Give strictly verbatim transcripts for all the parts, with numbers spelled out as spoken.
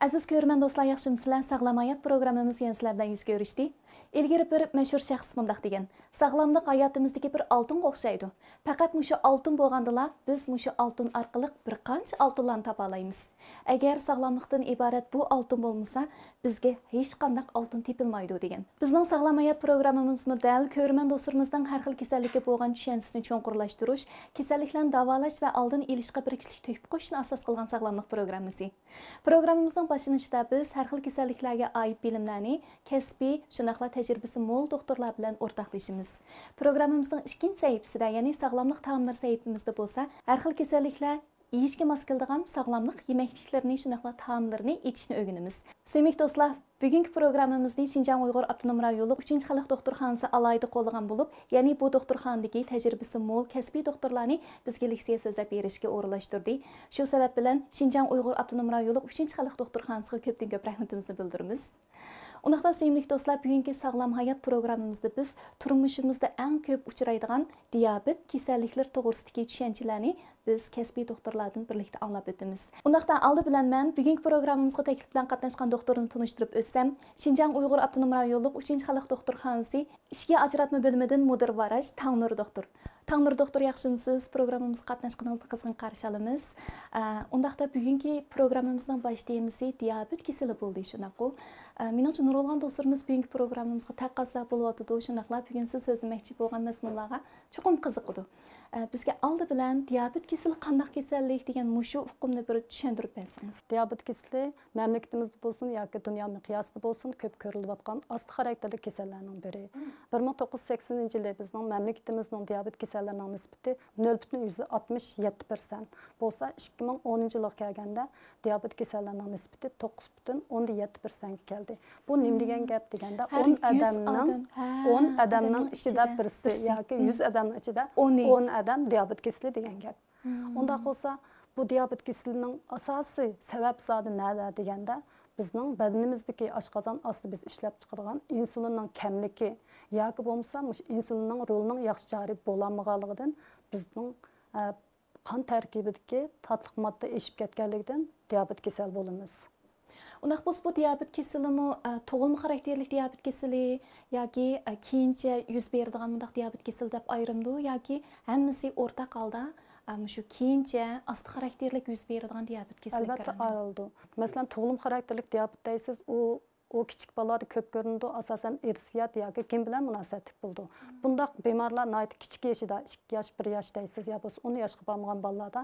ئەزىز كۆرۈرمەن دوستلار، ياخشىمۇسىلەر؟ ساغلام ھايات پروگراممىمىز يەنە سىلەر بىلەن يۈز كۆرۈشتى. ئىلگىرى بىر مەشھۇر شەخس مۇنداق دېگەن: «ساغلاملىق ھاياتىمىزدىكى بىر ئالتۇنغا ئوخشايدۇ. پەقەت مۇشۇ ئالتۇن بولغاندىلا، بىز مۇشۇ ئالتۇن ئارقىلىق بىر قانچە ئالتۇنلارنى تاپالايمىز. ئەگەر ساغلاملىقتىن ئىبارەت بۇ ئالتۇن بولمىسا، بىزگە ھېچقانداق ئالتۇن تېپىلمايدۇ» دېگەن. بىزنىڭ ساغلام ھايات پروگراممىمىزمۇ دەل كۆرۈرمەن دوستلىرىمىزنىڭ ھەر خىل كېسەللىككە بولغان چۈشەنچىسىنى چوڭقۇرلاشتۇرۇش، كېسەللىكلەرنى داۋالاش ۋە ئالدىنى ئېلىشقا بىر كىشىلىك تۆھپە قوشۇشنى ئاساس قىلغان ساغلاملىق پروگراممىسى. پروگراممىمىزنىڭ باشلىنىشىدا بىز ھەر خىل كېسەللىكلەرگە ئائىت بىلىملەرنى كەسپىي، شۇنداقلا تەجرىبىسى مول دوختۇرلار بىلەن ئورتاقلىشىمىز. پروگراممىمىزنىڭ ئىككىنچى سەھىپىسىدە، يەنى ساغلاملىق تائاملىرى سەھىپىمىزدە بولسا، ھەر خىل كېسەللىكلەر يېيىشكە ماس كېلىدىغان ساغلاملىق يېمەكلىكلىرىنى، شۇنداقلا تائاملىرىنى ئېتىشنى ئۆگىنىمىز. سۆيۈملۈك دوستلار، بۈگۈنكى پروگراممىمىزنى شىنجاڭ ئۇيغۇر ئاپتونوم رايونلۇق ئۈچىنچى خەلق دوختۇرخانىسى ئالاھىدە قوللىغان بولۇپ، يەنى بۇ دوختۇرخانىدىكى تەجرىبىسى مول كەسپىي دوختۇرلارنى بىزگە لېكسىيە سۆزلەپ بېرىشكە ئورۇنلاشتۇردى. شۇ سەۋەب بىلەن شىنجاڭ ئۇيغۇر ئاپتونوم رايونلۇق ئۈچىنچى خەلق دوختۇرخانىسىغا كۆپتىن كۆپ رەھمىتىمىزنى بىلدۈرىمىز. ئۇنداقتا سۆيۈملۈك دوستلار، بۈگۈنكى ساغلام ھايات پروگراممىمىزدا بىز تۇرمۇشىمىزدا ئەڭ كۆپ ئۇچرايدىغان دىيابېت كېسەللىكلىرى توغرىسىدىكى چۈشەنچىلەرنى بىز كەسپىي دوختۇرلاردىن بىرلىكتە ئاڭلاپ ئۆتىمىز. ئۇنداقتا ئالدى بىلەن مەن بۈگۈنكى پروگراممىمىزغا تەكلىپ بىلەن قاتناشقان دوختۇرنى تونۇشتۇرۇپ ئۆتسەم، شىنجاڭ ئۇيغۇر ئاپتونوم رايونلۇق ئۈچىنچى خەلق دوختۇرخانىسى ئىچكى ئاجراتما بۆلۈمىدىن مۇدىر ۋراچ تاڭنۇر دوختۇر. تاڭنۇر دوختۇر، ياخشىمۇسىز؟ پروگراممىمىزغا قاتناشقىنىڭىزنى قىزغىن قارشى ئالىمىز. ئە، ئۇنداقتا بۈگۈنكى پروگراممىمىزنىڭ باش تېمىسى دىيابېت كېسىلى بولدى، شۇنداققۇ؟ ئە، مېنىڭچە نۇرغۇنلىغان دوستلىرىمىز بۈگۈنكى پروگراممىمىزغا تەقەززا بولۇۋاتىدۇ، شۇنداقلا بۈگۈن سىز سۆزلىمەكچى بولغان مەزمۇنلارغا چوقۇم قىزىقىدۇ. ئە، بىزگە ئالدى بىلەن دىيابېت كېسىلى قانداق كېسەللىك دېگەن مۇشۇ ئۇقۇمنى بىر چۈشەندۈرۈپ بەرسىڭىز. دىيابېت كېسىلى مەملىكىتىمىزدە بولسۇن ياكى دۇنيا مىقياسىدا بولسۇن، كۆپ كۆرۈلۈۋاتقان ئاستا خاراكتېرلىك كېسەللەرنىڭ بىرى. بىر مىڭ توققۇز يۈز سەكسىنىنچى يىلى بىزنىڭ مەملىكىتىمىزنىڭ دىيابېت كېسەللىرىنىڭ نىسبىتى نۆل پۈتۈن يۈزدە ئاتمىش يەتتە پىرسەنت بولسا، ئىككى مىڭ ئونىنچى يىلغا كەلگەندە دىيابېت كېسەللىرىنىڭ نىسبىتى توققۇز پۈتۈن ئوندىن يەتتە پىرسەنتكە كەلدى. بۇ نېمە دېگەن گەپ دېگەندە، ھەر ئون يۈز ئادەمنىڭ، ئادەم، ھە، ئون ئادەمنىڭ ئادەمنىڭ ئىچىدە ئىچىدە بىرسى بىرسى. ياكى يۈز ئادەمنىڭ ئىچىدە ئونى. ئون ئادەم دىيابېت كېسىلى دېگەن گەپ. ئۇنداق بولسا، بۇ دىيابېت كېسىلىنىڭ ئاساسىي سەۋەب زادى نەدە دېگەندە، بىزنىڭ بەدىنىمىزدىكى ئاشقازان ئاستى بېزى ئىشلەپچىقىرىدىغان ئىنسۇلىننىڭ كەملىكى ياكى بولمىسا مۇشۇ ئىنسۇلىننىڭ رولىنىڭ ياخشى جارى بولالمىغانلىقىدىن بىزنىڭ، ئە، قان تەركىبىدىكى تاتلىق ماددا ئېشىپ كەتكەنلىكىدىن دىيابېت كېسەل بولىمىز. ئۇنداق بولسا، بۇ دىيابېت كېسىلىمۇ، ئە، تۇغۇلما خاراكتېرلىك دىيابېت كېسىلى ياكى، ئە، كېيىنچە يۈز بېرىدىغان مۇنداق دىيابېت كېسىلى دەپ ئايرىمدۇ ياكى ھەممىسى ئورتاق ھالدا، ئە، مۇشۇ كېيىنچە ئاستا خاراكتېرلىك يۈز بېرىدىغان دىيابېت كېسىلىگە ئەلۋەتتە كىرەلمەيدۇ؟ ئايرىلىدۇ. مەسىلەن، تۇغۇلما خاراكتېرلىك دىيابېت دەيسىز، ئۇ، ئۇ كىچىك بالىلاردا كۆپ كۆرۈنىدۇ، ئاساسەن ئىرسىيەت ياكى گېن بىلەن مۇناسىۋەتلىك بولىدۇ. بۇنداق بىمارلار ناھايىتى كىچىك يېشىدا، ئىككى ياش، بىر ياش دەيسىز، يا بولمىسا ئون ياشقا بارمىغان بالىلاردا،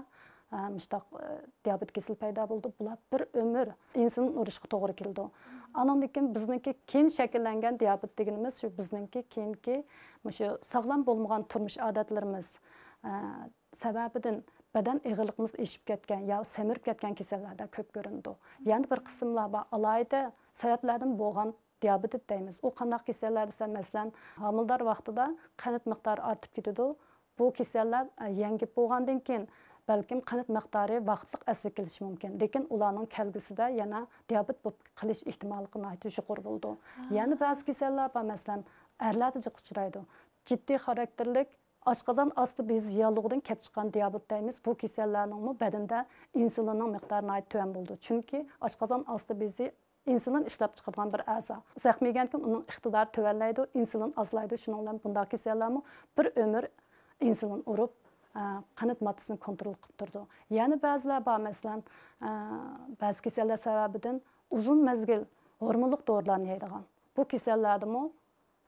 ئە، مۇشۇنداق، ئە، دىيابېت كېسىلى پەيدا بولىدۇ. بۇلار بىر ئۆمۈر ئىنسۇلىن ئۇرۇشقا توغرا كېلىدۇ. ئانىڭدىن كېيىن بىزنىڭكى كېيىن شەكىللەنگەن دىيابېت دېگىنىمىز شۇ بىزنىڭكى كېيىنكى مۇشۇ ساغلام بولمىغان تۇرمۇش ئادەتلىرىمىز، ئە، سەۋەبىدىن بەدەن ئېغىرلىقىمىز ئېشىپ كەتكەن يا سەمرىپ كەتكەن كېسەللەردە كۆپ كۆرۈنىدۇ. يەنە بىر قىسىملار بار، ئالاھىدە سەۋەبلەردىن بولغان دىيابېت دەيمىز. ئۇ قانداق كېسەللەر دېسە، مەسىلەن، ھامىلىدار ۋاقتىدا قەنت مىقدارى ئارتىپ كېتىدۇ. بۇ كېسەللەر، ئە، يەڭگىپ بولغاندىن كېيىن، بەلكىم قەنت مىقدارى ۋاقىتلىق ئەسلىگە كېلىشى مۇمكىن، لېكىن ئۇلارنىڭ كەلگۈسىدە يەنە دىيابېت بولۇپ قېلىش ئېھتىماللىقى ناھايىتى يۇقىرى بولىدۇ. يەنە بەزى كېسەللەر بار، مەسىلەن، ئەرلەردە جىق ئۇچرايدۇ. جىددىي خاراكتېرلىك ئاشقازان ئاستى بېزى ياللۇغىدىن كەپ چىققان دىيابېت دەيمىز. بۇ كېسەللەرنىڭمۇ بەدەندە ئىنسۇلىننىڭ مىقدارى ناھايىتى تۆۋەن بولىدۇ. چۈنكى ئاشقازان ئاستى بېزى ئىنسۇلىن ئىشلەپچىقىرىدىغان بىر ئەزا. زەخىم يېگەندىكىن ئۇنىڭ ئىقتىدارى تۆۋەنلەيدۇ، ئىنسۇلىن ئازلايدۇ. شۇنىڭ بىلەن بۇنداق كېسەللەرمۇ بىر ئۆمۈر ئىنسۇلىن ئۇرۇپ، ئە، قەنت ماددىسىنى كونترول قىلىپ تۇرىدۇ. يەنە بەزىلەر بار، مەسىلەن، ئە، بەزى كېسەللەر سەۋەبىدىن ئۇزۇن مەزگىل ھورمونلۇق دورىلارنى يەيدىغان. بۇ كېسەللەردىمۇ،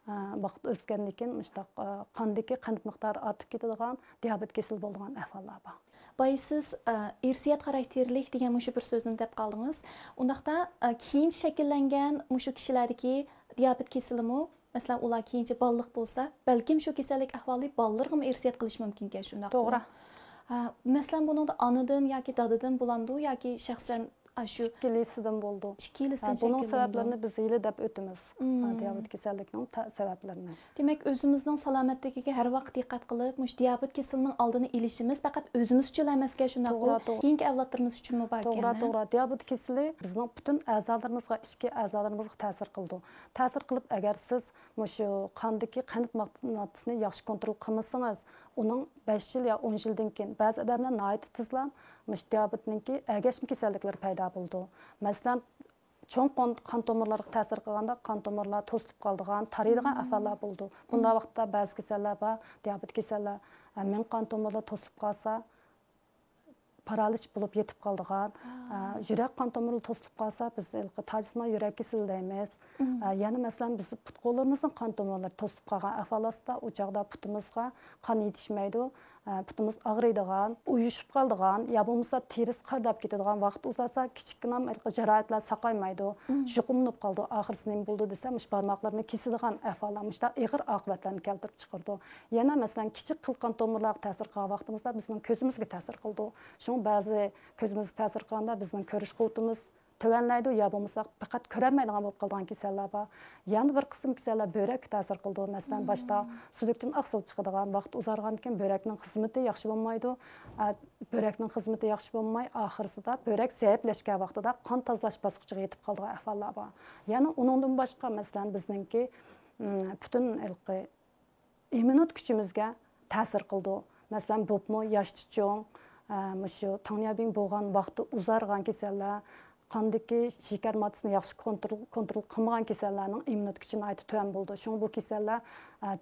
ئە، ۋاقىت ئۆتكەندىن كېيىن مۇشۇنداق، ئە، قاندىكى قەنت مىقدارى ئارتىپ كېتىدىغان دىيابېت كېسىلى بولىدىغان ئەھۋاللار بار. بايا سىز، ئە، ئىرسىيەت خاراكتېرلىك دېگەن مۇشۇ بىر سۆزنى دەپ قالدىڭىز. ئۇنداقتا، ئە، كېيىنچە شەكىللەنگەن مۇشۇ كىشىلەردىكى دىيابېت كېسىلىمۇ، مەسىلەن، ئۇلار كېيىنچە بالىلىق بولسا، بەلكىم شۇ كېسەللىك ئەھۋالى بالىلىرىغىمۇ ئىرسىيەت قىلىشى مۇمكىنكەن، شۇنداقمۇ؟ توغرا. ھە، مەسىلەن، بۇنىڭدا ئانىدىن ياكى دادىدىن بولامدۇ ياكى شەخسەن ئاشۇ ئىككىلىسىدىن بولىدۇ. ئىككىلىسىدىن ھە، بۇنىڭ شەكىللىنىدۇ. سەۋەبلىرىنى بىز ھېلى دەپ ئۆتىمىز. مم. ھە، دىيابېت كېسەللىكنىڭ تە-، سەۋەبلىرىنى. دېمەك، ئۆزىمىزنىڭ سالامەتلىكىگە ھەر ۋاقىت دىققەت قىلىپ، مۇشۇ دىيابېت كېسىلىنىڭ ئالدىنى ئېلىشىمىز پەقەت ئۆزىمىز ئۈچۈن ئەمەسكەن، شۇنداققۇ؟ توغرا، توغرا. كېيىنكى ئەۋلادلىرىمىز ئۈچۈنمۇ باركەن، توغرا، ھە؟ توغرا. دىيابېت كېسىلى بىزنىڭ پۈتۈن ئەزالىرىمىزغا، ئىچكى ئەزالىرىمىزغا تەسىر قىلىدۇ. تەسىر قىلىپ، ئەگەر سىز مۇشۇ قاندىكى قەنت ماد-، ماددىسىنى ياخشى كونترول قىلمىسىڭىز، ئۇنىڭ بەش يىل يا ئون يىلدىن كېيىن بەزى ئادەملەر ناھايىتى تېزلا مۇشۇ دىيابېتنىڭكى ئەگەشمە كېسەللىكلىرى پەيدا بولىدۇ. مەسىلەن، چوڭ قان، قان تومۇرلىرىغا تەسىر قىلغاندا، قان تومۇرلار توسۇلۇپ قالىدىغان، تارىيدىغان ئەھۋاللار بولىدۇ. بۇنداق ۋاقىتتا بەزى كېسەللەر بار، دىيابېت كېسەللەر، ئە، مېڭە قان تومۇرلىرى توسۇلۇپ قالسا، پارالىچ بولۇپ يېتىپ قالىدىغان، ئە، يۈرەك قان تومۇرلىرى توسۇلۇپ قالسا، بىز ھېلىقى تاجسىمان يۈرەك كېسىلى دەيمىز. ئە، يەنە مەسىلەن، بىز پۇت-قوللىرىمىزنىڭ قان تومۇرلىرى توسۇلۇپ قالغان ئەھۋال ئاستىدا، ئۇ چاغدا پۇتىمىزغا قان يېتىشمەيدۇ. ئە، پۇتىمىز ئاغرىيدىغان، ئۇيۇشۇپ قالىدىغان يا بولمىسا تېرىسى قارىداپ كېتىدىغان، ۋاقىت ئۇزارسا كىچىككىنە ھېلىقى جاراھەتلەر ساقايمايدۇ، يۇقۇملىنىپ قالىدۇ. ئاخىرسى نېمە بولىدۇ دېسە، مۇشۇ بارماقلىرىنى كېسىدىغان ئەھۋاللار، مۇشۇنداق ئېغىر ئاقىۋەتلەرنى كەلتۈرۈپ چىقىرىدۇ. يەنە مەسىلەن، كىچىك قىلقان تومۇرلارغا تەسىر قىلغان ۋاقتىمىزدا بىزنىڭ كۆزىمىزگە تەسىر قىلىدۇ. شۇڭا بەزى كۆزىمىزگە تەسىر قىلغاندا بىزنىڭ كۆرۈش قۇۋۋىتىمىز تۆۋەنلەيدۇ يا بولمىسا پەقەت كۆرەلمەيدىغان بولۇپ قالىدىغان كېسەللەر بار. يەنە بىر قىسىم كېسەللەر بۆرەككە تەسىر قىلىدۇ. مەسىلەن، باشتا سۈدۈكتىن ئاقسىل چىقىدىغان، ۋاقىت ئۇزارغاندىكىن بۆرەكنىڭ خىزمىتى ياخشى بولمايدۇ. ئە، بۆرەكنىڭ خىزمىتى ياخشى بولماي، ئاخىرسىدا بۆرەك زەئىپلەشكەن ۋاقتىدا قان تازىلاش باسقۇچىغا يېتىپ قالىدىغان ئەھۋاللار بار. يەنە ئۇنىڭدىن باشقا، مەسىلەن، بىزنىڭكى، ئىم، پۈتۈن ھېلىقى ئىممۇنىت كۈچىمىزگە تەسىر قىلىدۇ. مەسىلەن، بولۇپمۇ ياشتا چوڭ، ئە، مۇشۇ تاڭيابىڭ بولغان ۋاقتى ئۇزارغان كېسەللەر، قاندىكى شېكەر ماددىسىنى ياخشى كونترول، كونترول قىلمىغان كېسەللەرنىڭ ئىممۇنىت كۈچى ناھايىتى تۆۋەن بولىدۇ. شۇڭا بۇ كېسەللەر، ئە،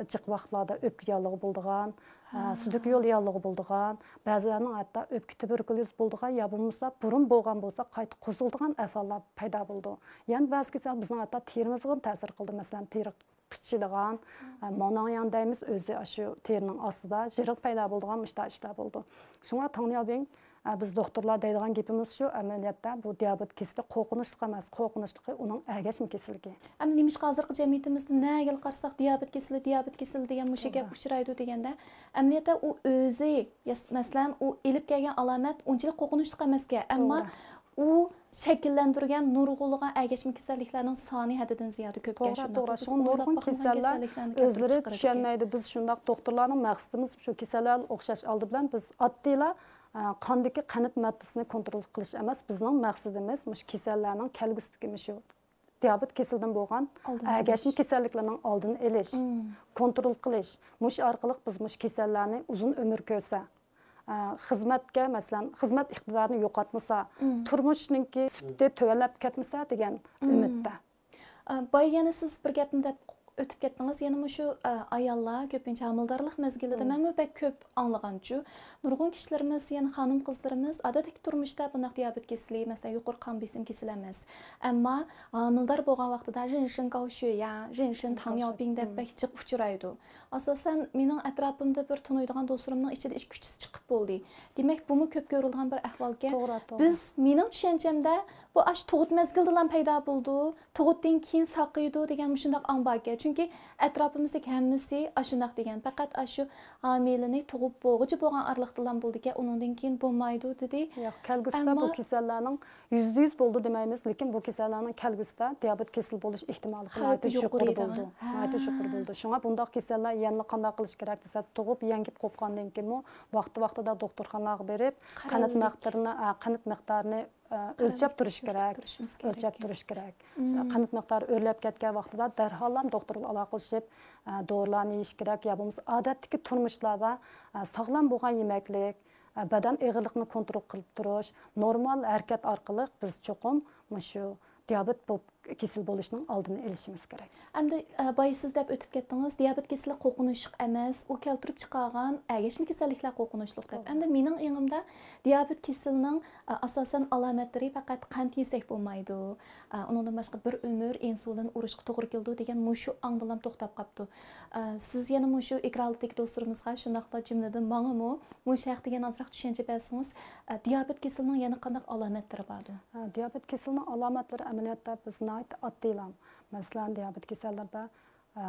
جىق ۋاقىتلاردا ئۆپكە ياللۇغى بولىدىغان، ئە، سۈدۈك يول ياللۇغى بولىدىغان، بەزىلەرنىڭ ھەتتا ئۆپكە تۇبېركۇليوزى بولىدىغان يا بولمىسا بۇرۇن بولغان بولسا قايتا قوزغىلىدىغان ئەھۋاللار پەيدا بولىدۇ. يەنە بەزى كېسەل بىزنىڭ ھەتتا تېرىمىزغىمۇ تەسىر قىلىدۇ. مەسىلەن، تېرە قىچىشىدىغان، ئە، موناڭياڭ دەيمىز، ئۆزى ئاشۇ تېرىنىڭ ئاستىدا جىرىق پەيدا بولىدىغان مۇشۇنداق ئىشلار بولىدۇ. شۇڭا تاڭنياۋبىڭ، ئە، بىز دوختۇرلار دەيدىغان گېپىمىز شۇ، ئەمەلىيەتتە بۇ دىيابېت كېسىلى قورقۇنچلۇق ئەمەس، قورقۇنچلۇقى ئۇنىڭ ئەگەشمە كېسىللىكى. ئەمدى نېمىشقا ھازىرقى جەمئىيىتىمىزدە نەگىلا قارىساق دىيابېت كېسىلى، دىيابېت كېسىلى دېگەن مۇشۇ گەپ ئۇچرايدۇ دېگەندە، ئەمەلىيەتتە ئۇ ئۆزى، ياس-، مەسىلەن، ئۇ ئېلىپ كەلگەن ئالامەت ئۇنچىلىك قورقۇنچلۇق ئەمەسكەن، ئەمما ئۇ شەكىللەندۈرگەن نۇرغۇنلىغان ئەگەشمە كېسەللىكلەرنىڭ سانى ھەددىدىن زىيادە كۆپكەن. توغرا، شۇنداق توغرا. بولسا شۇڭا ئويلاپ نۇرغۇن باقمىغان كېسەللەر كېسەللىكلەرنى كەلتۈرۈپ ئۆزلىرى چىقىرىدىكەن. چۈشەنمەيدۇ. بىز شۇنداق دوختۇرلارنىڭ مەقسىتىمىز شۇ كېسەللەر ئوخشاش ئالدى بىلەن بىز ئاددىيلا، ئە، قاندىكى قەنت ماددىسىنى كونترول قىلىش ئەمەس، بىزنىڭ مەقسىتىمىز مۇشۇ كېسەللەرنىڭ كەلگۈسىدىكى مۇشۇ دىيابېت كېسىلىدىن بولغان ئەگەشمە كېسەللىكلەرنىڭ ئالدىنى ئېلىش، كونترول قىلىش، مۇشۇ ئارقىلىق بىز مۇشۇ كېسەللەرنى ئۇزۇن ئۆمۈر كۆرسە، ئە، خىزمەتكە، مەسىلەن، خىزمەت ئىقتىدارىنى يوقاتمىسا، تۇرمۇشنىڭكى سۈپىتى تۆۋەنلەپ كەتمىسە دېگەن ئۈمىدتە. ئە، بايا يەنە سىز بىر گەپنى دەپ ئۆتۈپ كەتتىڭىز، يەنە مۇشۇ، ئە، ئاياللار كۆپىنچە ھامىلىدارلىق مەزگىلىدە مەنمۇ بەك كۆپ ئاڭلىغانچۇ، نۇرغۇن كىشىلىرىمىز، يەنە خانىم قىزلىرىمىز ئادەتتىكى تۇرمۇشتا بۇنداق دىيابېت كېسىلى، مەسىلەن، يۇقىرى قان بېسىم كېسىلى ئەمەس. ئەمما ھامىلىدار بولغان ۋاقتىدا ژىنشىن گاۋشۈيياڭ، ژىنشىن تاڭياۋبىڭ دەپ بەك جىق ئۇچرايدۇ. ئاساسەن، مېنىڭ ئەتراپىمدا بىر تونۇيدىغان دوستلىرىمنىڭ ئىچىدە ئىككى، ئۈچىسى چىقىپ بولدى. دېمەك، بۇمۇ كۆپ كۆرۈلىدىغان بىر ئەھۋالكەن. توغرا، توغرا. بىز، مېنىڭ چۈشەنچەمدە، بۇ ئاشۇ تۇغۇت مەزگىلىدىلا پەيدا بولىدۇ، تۇغۇتتىن كېيىن ساقىيىدۇ دېگەن مۇشۇنداق ئاڭ باركەن. چۈنكى ئەتراپىمىزدىكى ھەممىسى ئاشۇنداق دېگەن. پەقەت ئاشۇ ھامىلىنى تۇغۇپ بولغۇچە بولغان ئارىلىقتىلا بولىدىكەن، ئۇنىڭدىن كېيىن بولمايدۇ، دېدى. ياق، كەلگۈسىدە بۇ ئەمما كېسەللەرنىڭ يۈزدە يۈز بولىدۇ دېمەيمىز، لېكىن بۇ كېسەللەرنىڭ كەلگۈسىدە دىيابېت كېسىلى بولۇش ئېھتىماللىقى خەۋپى ناھايىتى يۇقىرى يۇقىرى دەيدىغان. بولىدۇ. ھە. ناھايىتى يۇقىرى بولىدۇ. شۇڭا بۇنداق كېسەللەر يەنىلا قانداق قىلىش كېرەك دېسە، تۇغۇپ يەڭگىپ قوپقاندىن كېيىنمۇ ۋاقتى ۋاقتىدا دوختۇرخانىغا بېرىپ، قەنت قەرەللىك. مىقدارىنى، ئە، قەنت مىقدارىنى، ئە، ئۆلچەپ تۇرۇش كېرەك. تۇرۇشىمىز كېرەك. ئۆلچەپ تۇرۇش كېرەك. قەنت مىقدارى ئۆرلەپ كەتكەن ۋاقتىدا دەرھاللا دوختۇر بىلەن ئالاقىلىشىپ، ئە، دورىلارنى يېيىش كېرەك يا بولمىسا ئادەتتىكى تۇرمۇشلاردا، ئە، ساغلام بولغان يېمەكلىك، ئە، بەدەن ئېغىرلىقىنى كونترول قىلىپ تۇرۇش، نورمال ھەرىكەت ئارقىلىق بىز چوقۇم مۇشۇ دىيابېت بولۇپ، كېسىل بولۇشنىڭ ئالدىنى ئېلىشىمىز كېرەك. ئەمدى، ئە، بايا سىز دەپ ئۆتۈپ كەتتىڭىز، دىيابېت كېسىلى قورقۇنچلۇق ئەمەس، ئۇ كەلتۈرۈپ چىقارغان ئەگەشمە كېسەللىكلەر قورقۇنچلۇق دەپ. توغرا. ئەمدى مېنىڭ ئېڭىمدا دىيابېت كېسىلىنىڭ، ئە، ئاساسەن ئالامەتلىرى پەقەت قەنت يېسەك بولمايدۇ. ئە، ئۇنىڭدىن باشقا بىر ئۆمۈر ئىنسۇلىن ئۇرۇشقا توغرا كېلىدۇ دېگەن مۇشۇ ئاڭدىلام توختاپ قاپتۇ. ئە، سىز يەنە مۇشۇ ئىكرانلىقتىكى دوستلىرىمىزغا، شۇنداقلا جۈملىدىن ماڭىمۇ مۇشۇ ھەقتە يەنە ئازراق چۈشەنچە بەرسىڭىز، ئە، دىيابېت كېسىلىنىڭ يەنە قانداق ئالامەتلىرى باردۇ؟ ئە، دىيابېت كېسىلىنىڭ ئالامەتلىرى ئەمەلىيەتتە بىز ناھايىتى ئاددىيلا. مەسىلەن، دىيابېت كېسەللىرىدە، ئە،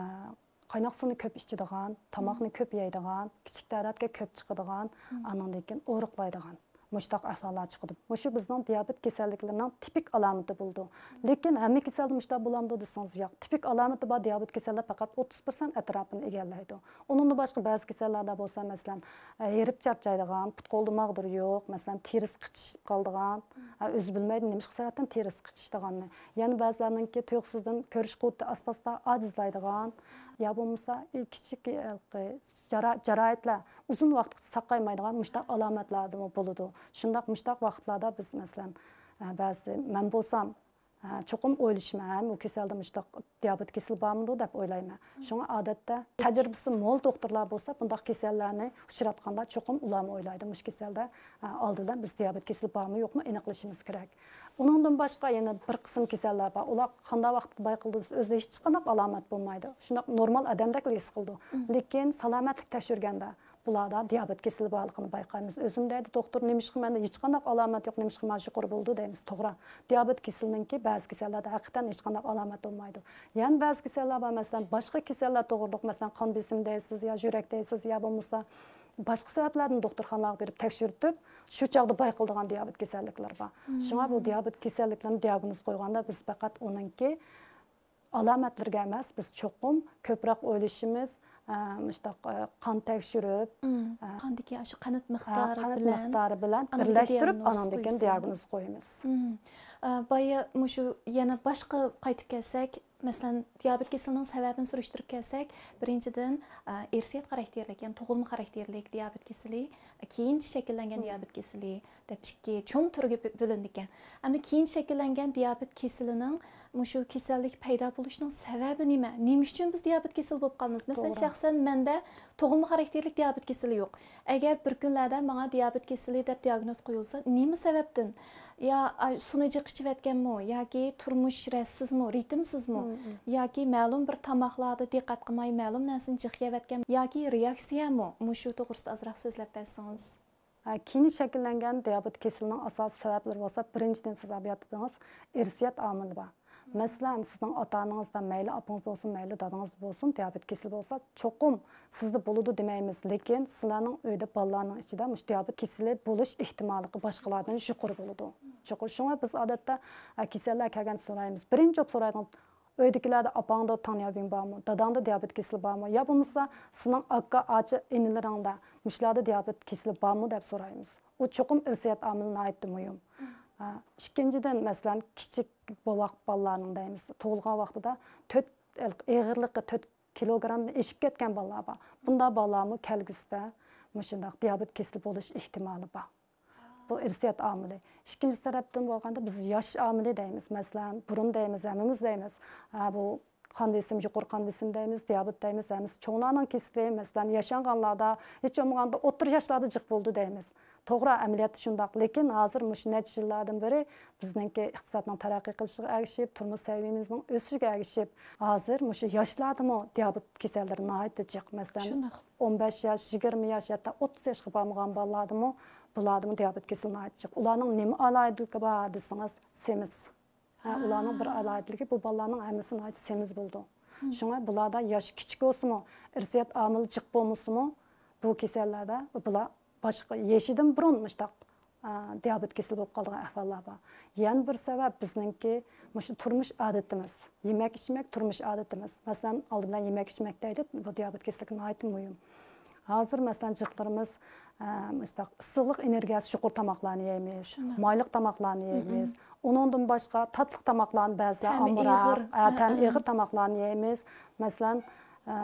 قايناق سۇنى كۆپ ئىچىدىغان، تاماقنى كۆپ يەيدىغان، كىچىك تەرەتكە كۆپ چىقىدىغان، ئانىڭدىن كېيىن ئورۇقلايدىغان. مۇشۇنداق ئەھۋاللار چىقىدۇ. مۇشۇ بىزنىڭ دىيابېت كېسەللىكلىرىنىڭ تىپىك ئالامىتى بولىدۇ. لېكىن ھەممە كېسەلدە مۇشۇنداق بولامدۇ دېسىڭىز، ياق. تىپىك ئالامىتى بار دىيابېت كېسەللەر پەقەت ئوتتۇز پىرسەنت ئەتراپىنى ئىگىلەيدۇ. ئۇنىڭدىن باشقا بەزى كېسەللەردە بولسا، مەسىلەن، ئە، ھېرىپ چارچايدىغان، پۇت-قولدا ماغدۇر يوق، مەسىلەن، تېرىسى قىچىشىپ قالىدىغان، ئە، ئۆزى بىلمەيدۇ نېمىشقا سەۋەبتىن تېرىسى قىچىشىدىغاننى. يەنە بەزىلەرنىڭكى تۇيۇقسىزدىن كۆرۈش قۇۋۋىتى ئاستا-ئاستا ئاجىزلايدىغان، يا بولمىسا، ئى، كىچىك، ھېلىقى جارا-، جاراھەتلەر ئۇزۇن ۋاقىتقىچە ساقايمايدىغان مۇشۇنداق ئالامەتلەردىمۇ بولىدۇ. شۇنداق، مۇشۇنداق ۋاقىتلاردا بىز، مەسىلەن، ئە، بەزى، مەن بولسام، ھە، چوقۇم ئويلىشىمەن، ھە، بۇ كېسەلدە مۇشۇنداق دىيابېت كېسىلى بارمىدۇ دەپ ئويلايمەن. شۇڭا ئادەتتە تەجرىبىسى مول دوختۇرلار بولسا، بۇنداق كېسەللەرنى ئۇچراتقاندا چوقۇم ئۇلارمۇ ئويلايدۇ، مۇشۇ كېسەلدە، ھە، ئالدى بىلەن بىز دىيابېت كېسىلى بارمۇ يوقمۇ ئېنىقلىشىمىز كېرەك. ئۇنىڭدىن باشقا يەنە بىر قىسىم كېسەللەر بار. ئۇلار قانداق ۋاقىتتا بايقىلىدۇ دېسە، ئۆزىدە ھېچقانداق ئالامەت بولمايدۇ. شۇنداق نورمال ئادەمدەكلا ھېس قىلىدۇ. لېكىن سالامەتلىك تەكشۈرگەندە، بۇلاردا دىيابېت كېسىلى بارلىقىنى بايقايمىز. ئۆزۈم دەيدۇ، دوختۇر، نېمىشقا مەندە ھېچقانداق ئالامەت يوق، نېمىشقا مانا يۇقىرى بولىدۇ دەيمىز. توغرا، دىيابېت كېسىلىنىڭكى بەزى كېسەللەردە ھەقىقەتەن ھېچقانداق ئالامەت بولمايدۇ. يەنە بەزى كېسەللەر بار، مەسىلەن، باشقا كېسەللەر توغرۇلۇق، مەسىلەن، قان بېسىم دەيسىز يا يۈرەك دەيسىز يا بولمىسا باشقا سەۋەبلەردىن دوختۇرخانىلارغا بېرىپ تەكشۈرتۈپ، شۇ چاغدا بايقىلىدىغان دىيابېت كېسەللىكلىرى بار. شۇڭا بۇ دىيابېت كېسەللىكلىرىنى دىئاگنوز قويغاندا بىز پەقەت ئۇنىڭكى ئالامەتلىرىگە ئەمەس، بىز چوقۇم كۆپرەك ئويلىشىمىز، ئە، مۇشۇنداق، ئە، قان تەكشۈرۈپ، مم. ئە، قاندىكى ئاشۇ قەنت ئە، مىقدارى قەنت بىلەن مىقدارى بىلەن ئاندىن بىرلەشتۈرۈپ، دىئاگنوز ئانىڭدىن كېيىن قويۇش دىئاگنوز قويىمىز. مم. ئە، بايا مۇشۇ يەنە باشقا قايتىپ كەلسەك، مەسىلەن، دىيابېت كېسىلىنىڭ سەۋەبىنى سۈرۈشتۈرۈپ كەلسەك، بىرىنچىدىن، ئە، ئىرسىيەت خاراكتېرلىك، يەنى تۇغۇلما خاراكتېرلىك دىيابېت كېسىلى، كېيىنچە شەكىللەنگەن دىيابېت كېسىلى دەپ ئىككى چوڭ تۈرگە بۆ-، بۆلۈنىدىكەن. ئەمما كېيىنچە شەكىللەنگەن دىيابېت كېسىلىنىڭ مۇشۇ كېسەللىك پەيدا بولۇشىنىڭ سەۋەبى نېمە؟ نېمە ئۈچۈن بىز دىيابېت كېسىلى بولۇپ قالىمىز؟ مەسىلەن، توغرا. شەخسەن مەندە تۇغۇلما خاراكتېرلىك دىيابېت كېسىلى يوق. ئەگەر بىر كۈنلەردە ماڭا دىيابېت كېسىلى دەپ دىئاگنوز قويۇلسا، نېمە سەۋەبتىن؟ يا، ئا، سۇنى جىق ئىچىۋەتكەنمۇ؟ ياكى تۇرمۇش رەتسىزمۇ، رىتىمسىزمۇ؟ مم، مم. ياكى مەلۇم بىر تاماقلاردا دىققەت قىلماي، مەلۇم نەرسىنى جىق يەۋەتكەنمۇ؟ ياكى رېئاكسىيەمۇ؟ مۇشۇ توغرىسىدا ئازراق سۆزلەپ بەرسىڭىز. ھە، كېيىن شەكىللەنگەن دىيابېت كېسىلىنىڭ ئاساسىي سەۋەبلىرى بولسا، بىرىنچىدىن، سىز ئەۋەتتىڭىز، ئىرسىيەت ئامىلى بار. مەسىلەن، سىزنىڭ ئاتا-ئانىڭىزدا، مەيلى ئاپىڭىزدا بولسۇن، مەيلى دادىڭىزدا بولسۇن، دىيابېت كېسىلى بولسا، چوقۇم سىزدە بولىدۇ دېمەيمىز، لېكىن سىلەرنىڭ ئۆيدە بالىلارنىڭ ئىچىدە مۇشۇ دىيابېت كېسىلى بولۇش ئېھتىماللىقى باشقىلاردىن يۇقىرى بولىدۇ. يۇقىرى. شۇڭا بىز ئادەتتە، ئە، كېسەللەر كەلگەندە سورايمىز. بىرىنچى بوپ سورايدىغان، ئۆيدىكىلەردە ئاپاڭدا تاڭياۋيىڭ بارمۇ؟ داداڭدا دىيابېت كېسىلى بارمۇ؟ يا بولمىسا سېنىڭ ئاكا، ئاچا، ئىنىلىرىڭدە مۇشۇلاردا دىيابېت كېسىلى بارمۇ دەپ سورايمىز. ئۇ چوقۇم ئىرسىيەت ئامىلى ناھايىتى مۇھىم. ھە، ئىككىنچىدىن، مەسىلەن، كىچىك بوۋاق بالىلارنىڭ دەيمىز، تۇغۇلغان ۋاقتىدا تۆت، ئېغىرلىقى تۆت كىلوگرامدىن ئېشىپ كەتكەن بالىلار بار. بۇنداق بالىلارمۇ كەلگۈسىدە مۇشۇنداق دىيابېت كېسىلى بولۇش ئېھتىمالى بار. بۇ ئىرسىيەت ئامىلى. ئىككىنچى تەرەپتىن بولغاندا، بىز ياش ئامىلى دەيمىز. مەسىلەن، بۇرۇن دەيمىز، ھەممىمىز دەيمىز. ھە، بۇ قان بېسىم، يۇقىرى قان بېسىم دەيمىز، دىيابېت دەيمىز، ھەممىسى چوڭلارنىڭ كېسىلى. مەسىلەن، ياشانغانلاردا، ھېچ بولمىغاندا ئوتتۇرا ياشلاردا جىق بولىدۇ دەيمىز. توغرا، ئەمەلىيەتتە شۇنداق. لېكىن ھازىر مۇشۇ نەچچە يىللاردىن بېرى بىزنىڭكى ئىقتىسادنىڭ تەرەققىي قىلىشىغا ئەگىشىپ، تۇرمۇش سەۋىيەمىزنىڭ ئۆسۈشىگە ئەگىشىپ، ھازىر مۇشۇ ياشلاردىمۇ دىيابېت كېسەللىرى ناھايىتى جىق. مەسىلەن، شۇنداق. ئون بەش ياش، يىگىرمە ياش، ھەتتا ئوتتۇز ياشقا بارمىغان بالىلاردىمۇ، بۇلاردىمۇ دىيابېت كېسىلى ناھايىتى جىق. ئۇلارنىڭ نېمە ئالاھىدىلىكى بار دېسىڭىز، سېمىز. ھە، ئۇلارنىڭ بىر ئالاھىدىلىكى، بۇ بالىلارنىڭ ھەممىسى ناھايىتى سېمىز بولىدۇ. شۇڭا بۇلاردا ياش كىچىك بولسىمۇ، ئىرسىيەت ئامىلى جىق بولمىسىمۇ، بۇ كېسەللەردە بۇلار باشقا يېشىدىن بۇرۇن مۇشۇنداق، ئا، دىيابېت كېسىلى بولۇپ قالىدىغان ئەھۋاللار بار. يەنە بىر سەۋەب بىزنىڭكى مۇشۇ تۇرمۇش ئادىتىمىز، يېمەك ئىچمەك، تۇرمۇش ئادىتىمىز. مەسىلەن، ئالدى بىلەن يېمەك ئىچمەك دەيلى، بۇ دىيابېت كېسىلىگە ناھايىتى مۇھىم. ھازىر، مەسىلەن، جىقلىرىمىز، ئە، مۇشۇنداق ئىسسىقلىق ئېنېرگىيەسى يۇقىرى تاماقلارنى يەيمىز، شۇنداق. مايلىق تاماقلارنى يەيمىز. ئۇنىڭدىن باشقا تاتلىق تاماقلارنى بەزىلەر تەمى ئامراق، ئېغىر. ئە، تەمى ئېغىر تاماقلارنى يەيمىز. مەسىلەن، ئە،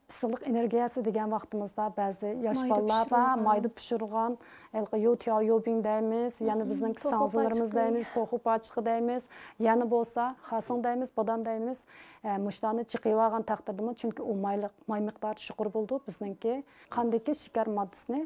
ئىسسىقلىق ئېنېرگىيەسى دېگەن ۋاقتىمىزدا بەزى ياش بالىلار بار، مايدا پىشۇرغان، ھېلىقى يوتياۋ يوبىڭ دەيمىز، يەنە بىزنىڭكى ساڭزىلىرىمىز دەيمىز، توخۇ پاچىقى دەيمىز، يەنە بولسا خاسىڭ دەيمىز، بادام دەيمىز. ئە، مۇشۇلارنى جىق يەۋالغان تەقدىردىمۇ، چۈنكى ئۇ مايلىق، ماي مىقدارى يۇقىرى بولىدۇ، بىزنىڭكى قاندىكى شېكەر ماددىسىنى،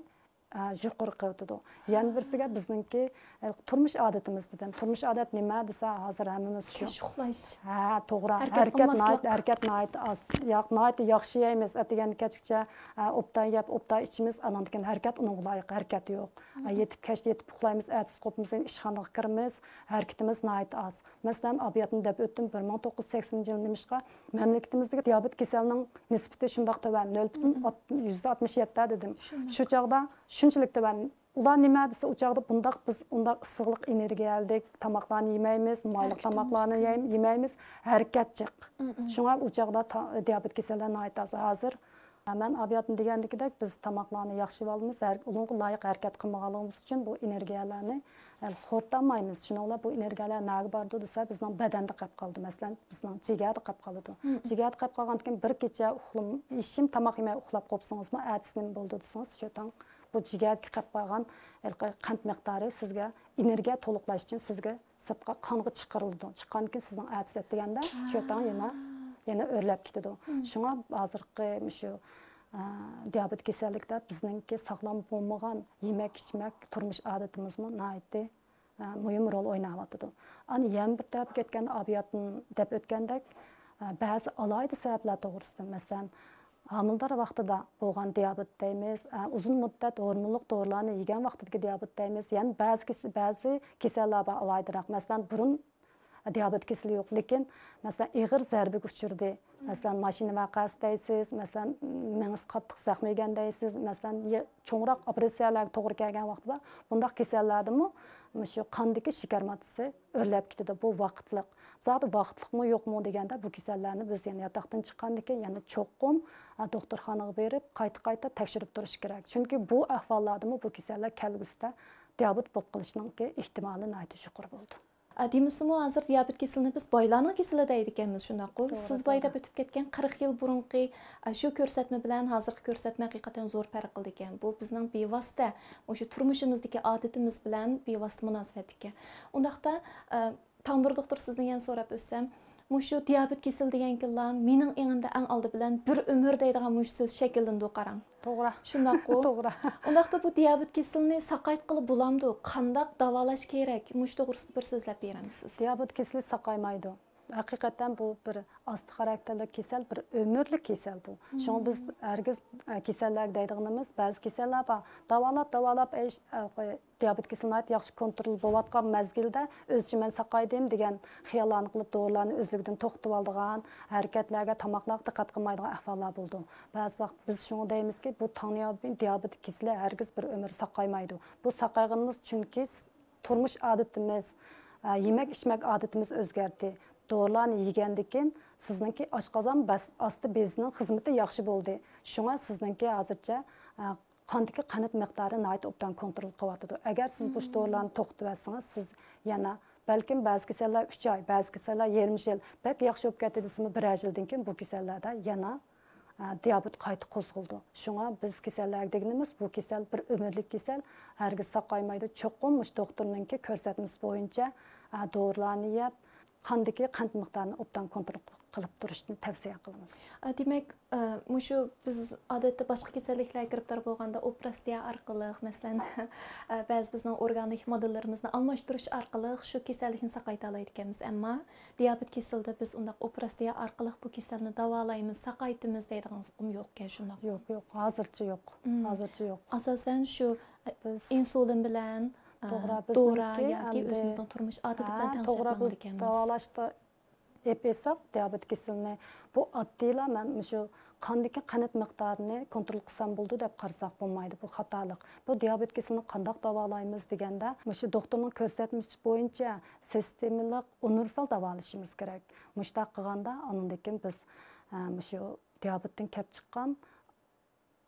ئە، يۇقىرى قىلىۋېتىدۇ. يەنە بىرسىگە بىزنىڭكى، ئە، تۇرمۇش ئادىتىمىز دېدىم. تۇرمۇش ئادەت نېمە دېسە، ھازىر ھەممىمىز شۇ. كەچ ئۇخلاش. ھە، توغرا. ھەرىكەت ھەرىكەت قىلماسلىق. ناھايىتى، ھەرىكەت ناھايىتى ئاز. ياق، ناھايىتى ياخشى يەيمىز. ئەتىگەن كەچكىچە، ئە، ئوبدان يەپ، ئوبدان ئىچىمىز. ئاناندىن كېيىن ھەرىكەت ئۇنىڭغا لايىق ھەرىكەت يوق. ئە، يېتىپ، كەچتە يېتىپ ئۇخلايمىز، ئەتىسى قوپمىسا ئىشخانىغا كىرىمىز. ھەرىكىتىمىز ناھايىتى ئاز. مەسىلەن، ئابىياتنى دەپ ئۆتتۈم، بىر مىڭ توققۇز يۈز سەكسىنىنچى يىل نېمىشقا مەملىكىتىمىزدىكى دىيابېت كېسەلنىڭ نىسبىتى شۇنداق تۆۋەن، نۆل پۈتۈن يۈزدە ئاتمىش يەتتە دېدىم. شۇنداق. شۇ چاغدا شۇنچىلىك تۆۋەن. ئۇلار نېمە دېسە، ئۇ چاغدا بۇنداق، بىز ئۇنداق ئىسسىقلىق ئېنېرگىيەلىك تاماقلارنى يېمەيمىز، مايلىق تاماقلارنى يەي-، يېمەيمىز، ھەرىكەت جىق. شۇڭا ئۇ چاغدا تا-، دىيابېت كېسەللەر ناھايىتى ئاز. ھازىر مەن ئابىياتنى دېگەندىكىدەك، بىز تاماقلارنى ياخشى يەۋالىمىز، ھەر-، ئۇنىڭغا لايىق ھەرىكەت قىلمىغانلىقىمىز ئۈچۈن بۇ ئېنېرگىيەلەرنى، يەنى خورىتالمايمىز. شۇنىڭ بىلەن بۇ ئېنېرگىيەلەر نەگە بارىدۇ دېسە، بىزنىڭ بەدەندە قېلىپ قالىدۇ. مەسىلەن، بىزنىڭ جىگەردە قېلىپ قالىدۇ. جىگەردە قېلىپ قالغاندىن كېيىن بىر كېچە ئۇخلىم-، ھېچنېمە تاماق يېمەي ئۇخلاپ قوپسىڭىزمۇ، ئەتىسى نېمە بولىدۇ دېسىڭىز، شۇ تاڭ بۇ جىگەردىكى قېلىپ قالغان ھېلىقى قەنت مىقدارى سىزگە ئېنېرگىيە تولۇقلاش ئۈچۈن سىزگە سىرتقا قانغا چىقىرىلىدۇ. چىققاندىن كېيىن سىزنىڭ ئەتىسى ئەتىگەندە شۇ تاڭ يەنە، يەنە ئۆرلەپ كېتىدۇ. شۇڭا ھازىرقى مۇشۇ، ئە، دىيابېت كېسەللىكتە بىزنىڭكى ساغلام بولمىغان يېمەك-ئىچمەك، تۇرمۇش ئادىتىمىزمۇ ناھايىتى، ئە، مۇھىم رول ئويناۋاتىدۇ. ئانا يەنە بىر تەرەپكە ئۆتكەندە، ئابىياتتىن دەپ ئۆتكەندەك، ئە، بەزى ئالاھىدە سەۋەبلەر توغرىسىدا، مەسىلەن، ھامىلىدار ۋاقتىدا بولغان دىيابېت دەيمىز، ئە، ئۇزۇن مۇددەت ھورمونلۇق دورىلارنى يېگەن ۋاقتىدىكى دىيابېت دەيمىز، يەنە بەزى كېس-، بەزى كېسەللەر بار ئالاھىدىراق. مەسىلەن، بۇرۇن دىيابېت كېسىلى يوق، لېكىن، مەسىلەن، ئېغىر زەربىگە ئۇچرىدى. مەسىلەن، ماشىنا ۋەقەسى دەيسىز، مەسىلەن، مېڭىسى قاتتىق زەخىم يېگەن دەيسىز، مەسىلەن، يە-، چوڭراق ئوپېراتسىيەلەرگە توغرا كەلگەن ۋاقتىدا بۇنداق كېسەللەردىمۇ مۇشۇ قاندىكى شېكەر ماددىسى ئۆرلەپ كېتىدۇ. بۇ ۋاقىتلىق. زادى ۋاقىتلىقمۇ يوقمۇ دېگەندە، بۇ كېسەللەرنى بىز يەنە ياتاقتىن چىققاندىن كېيىن يەنە چوقۇم، ئە، دوختۇرخانىغا بېرىپ، قايتا-قايتا تەكشۈرۈپ تۇرۇش كېرەك. چۈنكى بۇ ئەھۋاللاردىمۇ بۇ كېسەللەر كەلگۈسىدە دىيابېت بولۇپ قېلىشنىڭكى ئېھتىمالى ناھايىتى يۇقىرى بولىدۇ. ئە، دېمىسىمۇ، ھازىر دىيابېت كېسىلىنى بىز بايلارنىڭ كېسىلى دەيدىكەنمىز، شۇنداققۇ؟ توغرا، سىز باي توغرا. دەپ ئۆتۈپ كەتكەن قىرىق يىل بۇرۇنقى، ئە، شۇ كۆرسەتمە بىلەن ھازىرقى كۆرسەتمە ھەقىقەتەن زور پەرق قىلىدىكەن. بۇ بىزنىڭ بىۋاسىتە مۇشۇ تۇرمۇشىمىزدىكى ئادىتىمىز بىلەن بىۋاسىتە مۇناسىۋەتلىككەن. ئۇنداقتا، ئە، تامدۇر دوختۇر، سىزدىن يەنە سوراپ ئۆتسەم، مۇشۇ دىيابېت كېسىلى دېگەنكىنلا مېنىڭ ئېڭىمدە ئەڭ ئالدى بىلەن بىر ئۆمۈر دەيدىغان مۇشۇ سۆز شەكىللىنىدۇ، قاراڭ. توغرا. شۇنداققۇ؟ توغرا. ئۇنداقتا بۇ دىيابېت كېسىلىنى ساقايتقىلى بولامدۇ؟ قانداق داۋالاش كېرەك؟ مۇشۇ توغرىسىدا بىر سۆزلەپ بېرەمسىز؟ دىيابېت كېسىلى ساقايمايدۇ. ھەقىقەتەن بۇ بىر ئاستا خاراكتېرلىك كېسەل، بىر ئۆمۈرلۈك كېسەل بۇ. شۇڭا بىز ھەرگىز، ئە، كېسەللەرگە دەيدىغىنىمىز، بەزى كېسەللەر بار. داۋالاپ، داۋالاپ، ئەي، ئە، دىيابېت كېسىلى ناھايىتى ياخشى كونترول بولۇۋاتقان مەزگىلدە ئۆزىچە مەن ساقايدىم دېگەن خىياللارنى قىلىپ، دورىلارنى ئۆزلۈكىدىن توختىتىۋالىدىغان، ھەرىكەتلەرگە، تاماقلارغا دىققەت قىلمايدىغان ئەھۋاللار بولىدۇ. بەزى ۋاقىت بىز شۇڭا دەيمىزكى، بۇ تاڭنىيابىن دىيابېت كېسىلى ھەرگىز بىر ئۆمۈر ساقايمايدۇ. بۇ ساقايغىنىمىز چۈنكى تۇرمۇش ئادىتىمىز، ئە، يېمەك-ئىچمەك ئادىتىمىز ئۆزگەردى. دورىلارنى يېگەندىن كېيىن سىزنىڭكى ئاشقازان بەس-، ئاستى بېزىنىڭ خىزمىتى ياخشى بولدى. شۇڭا سىزنىڭكى ھازىرچە، ئە، قاندىكى قەنت مىقدارى ناھايىتى ئوبدان كونترول قىلىۋاتىدۇ. ئەگەر سىز مۇشۇ دورىلارنى توختىتىۋەتسىڭىز، سىز يەنە، بەلكىم بەزى كېسەللەر ئۈچ ئاي، بەزى كېسەللەر يېرىم يىل، بەك ياخشى بولۇپ كەتتى دېسىمۇ، بىرەر يىلدىن كېيىن بۇ كېسەللەردە يەنە، ئە، دىيابېت قايتا قوزغىلىدۇ. شۇڭا بىز كېسەللەرگە دېگىنىمىز، بۇ كېسەل بىر ئۆمۈرلۈك كېسەل، ھەرگىز ساقايمايدۇ. چوقۇم مۇشۇ دوختۇرنىڭكى كۆرسەتمىسى بويىچە، ئە، دورىلارنى يەپ، قاندىكى قەنت مىقدارىنى ئوبدان كونترول قىلىپ تۇرۇشنى تەۋسىيە قىلىمىز. ئە، دېمەك، ئە، مۇشۇ بىز ئادەتتە باشقا كېسەللىكلەرگە گىرىپتار بولغاندا ئوپېراتسىيە ئارقىلىق، مەسىلەن، ئە، بەزى بىزنىڭ ئورگانىك ماددىلىرىمىزنى ئالماشتۇرۇش ئارقىلىق شۇ كېسەللىكنى ساقايتالايدىكەنمىز. ئەمما دىيابېت كېسىلىدە بىز ئۇنداق ئوپېراتسىيە ئارقىلىق بۇ كېسەلنى داۋالايمىز، ساقايتىمىز دەيدىغان ئۇقۇم يوقكەن، شۇنداقمۇ؟ يوق، يوق، ھازىرچە يوق. ھازىرچە يوق. ئاساسەن شۇ، ئە، بىز ئىنسۇلىن بىلەن، ئە، توغرا، دورا بىزنىڭكى ياكى ئەمدى، ئۆزىمىزنىڭ تۇرمۇش ئادىتى ھە، بىلەن توغرا، تەڭشەپ بىز ماڭىدىكەنمىز. داۋالاشتا ئېپىساق دىيابېت كېسىلىنى، بۇ ئاددىيلا مەن مۇشۇ قاندىكى قەنت مىقدارىنى كونترول قىلسام بولىدۇ دەپ قارىساق بولمايدۇ، بۇ خاتالىق. بۇ دىيابېت كېسىلىنى قانداق داۋالايمىز دېگەندە، مۇشۇ دوختۇرنىڭ كۆرسەتمىسى بويىچە سىستېمىلىق، ئۇنىۋېرسال داۋالىشىمىز كېرەك. مۇشۇنداق قىلغاندا، ئاندىن كېيىن بىز، ئە، مۇشۇ دىيابېتتىن كەپ چىققان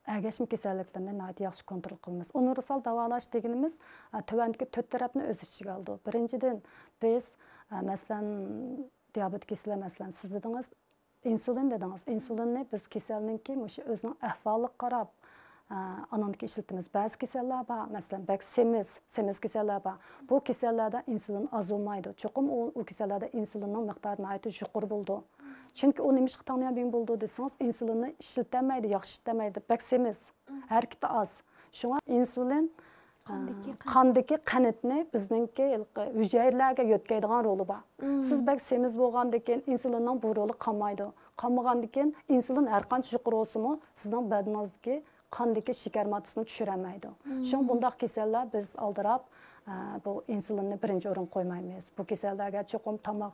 ئەگەشمە كېسەللىكلىرىنى ناھايىتى ياخشى كونترول قىلىمىز. ئۇنىۋېرسال داۋالاش دېگىنىمىز، ئە، تۆۋەندىكى تۆت تەرەپنى ئۆز ئىچىگە ئالىدۇ. بىرىنچىدىن، بىز، ئە، مەسىلەن، دىيابېت كېسىلى، مەسىلەن، سىز دېدىڭىز، ئىنسۇلىن دېدىڭىز. ئىنسۇلىننى بىز كېسەلنىڭكى مۇشۇ ئۆزىنىڭ ئەھۋالىغا قاراپ، ئە، ئانىڭدىكى ئىشلىتىمىز. بەزى كېسەللەر بار، مەسىلەن، بەك سېمىز، سېمىز كېسەللەر بار. بۇ كېسەللەردە ئىنسۇلىن ئاز بولمايدۇ. چوقۇم ئۇ، ئۇ كېسەللەردە ئىنسۇلىننىڭ مىقدارى ناھايىتى يۇقىرى بولىدۇ. چۈنكى ئۇ نېمىشقا تاڭنىيابىن بولىدۇ دېسىڭىز، ئىنسۇلىننى ئىشلىتەلمەيدۇ، ياخشى ئىشلىتەلمەيدۇ، بەك سېمىز، ھەرىكىتى ئاز. شۇڭا ئىنسۇلىن، قاندىكى ئە، قەنت. قاندىكى قەنتنى بىزنىڭكى ھېلىقى ھۈجەيرىلەرگە يۆتكەيدىغان رولى بار. سىز بەك سېمىز بولغاندىن كېيىن ئىنسۇلىننىڭ بۇ رولى قالمايدۇ. قالمىغاندىن كېيىن ئىنسۇلىن ھەر قانچە يۇقىرى بولسىمۇ، سىزنىڭ بەدىنىڭىزدىكى قاندىكى شېكەر ماددىسىنى چۈشۈرەلمەيدۇ. شۇڭا بۇنداق كېسەللەر بىز ئالدىراپ، ئە، بۇ ئىنسۇلىننى بىرىنچى ئورۇنغا قويمايمىز. بۇ كېسەللەرگە چوقۇم تاماق،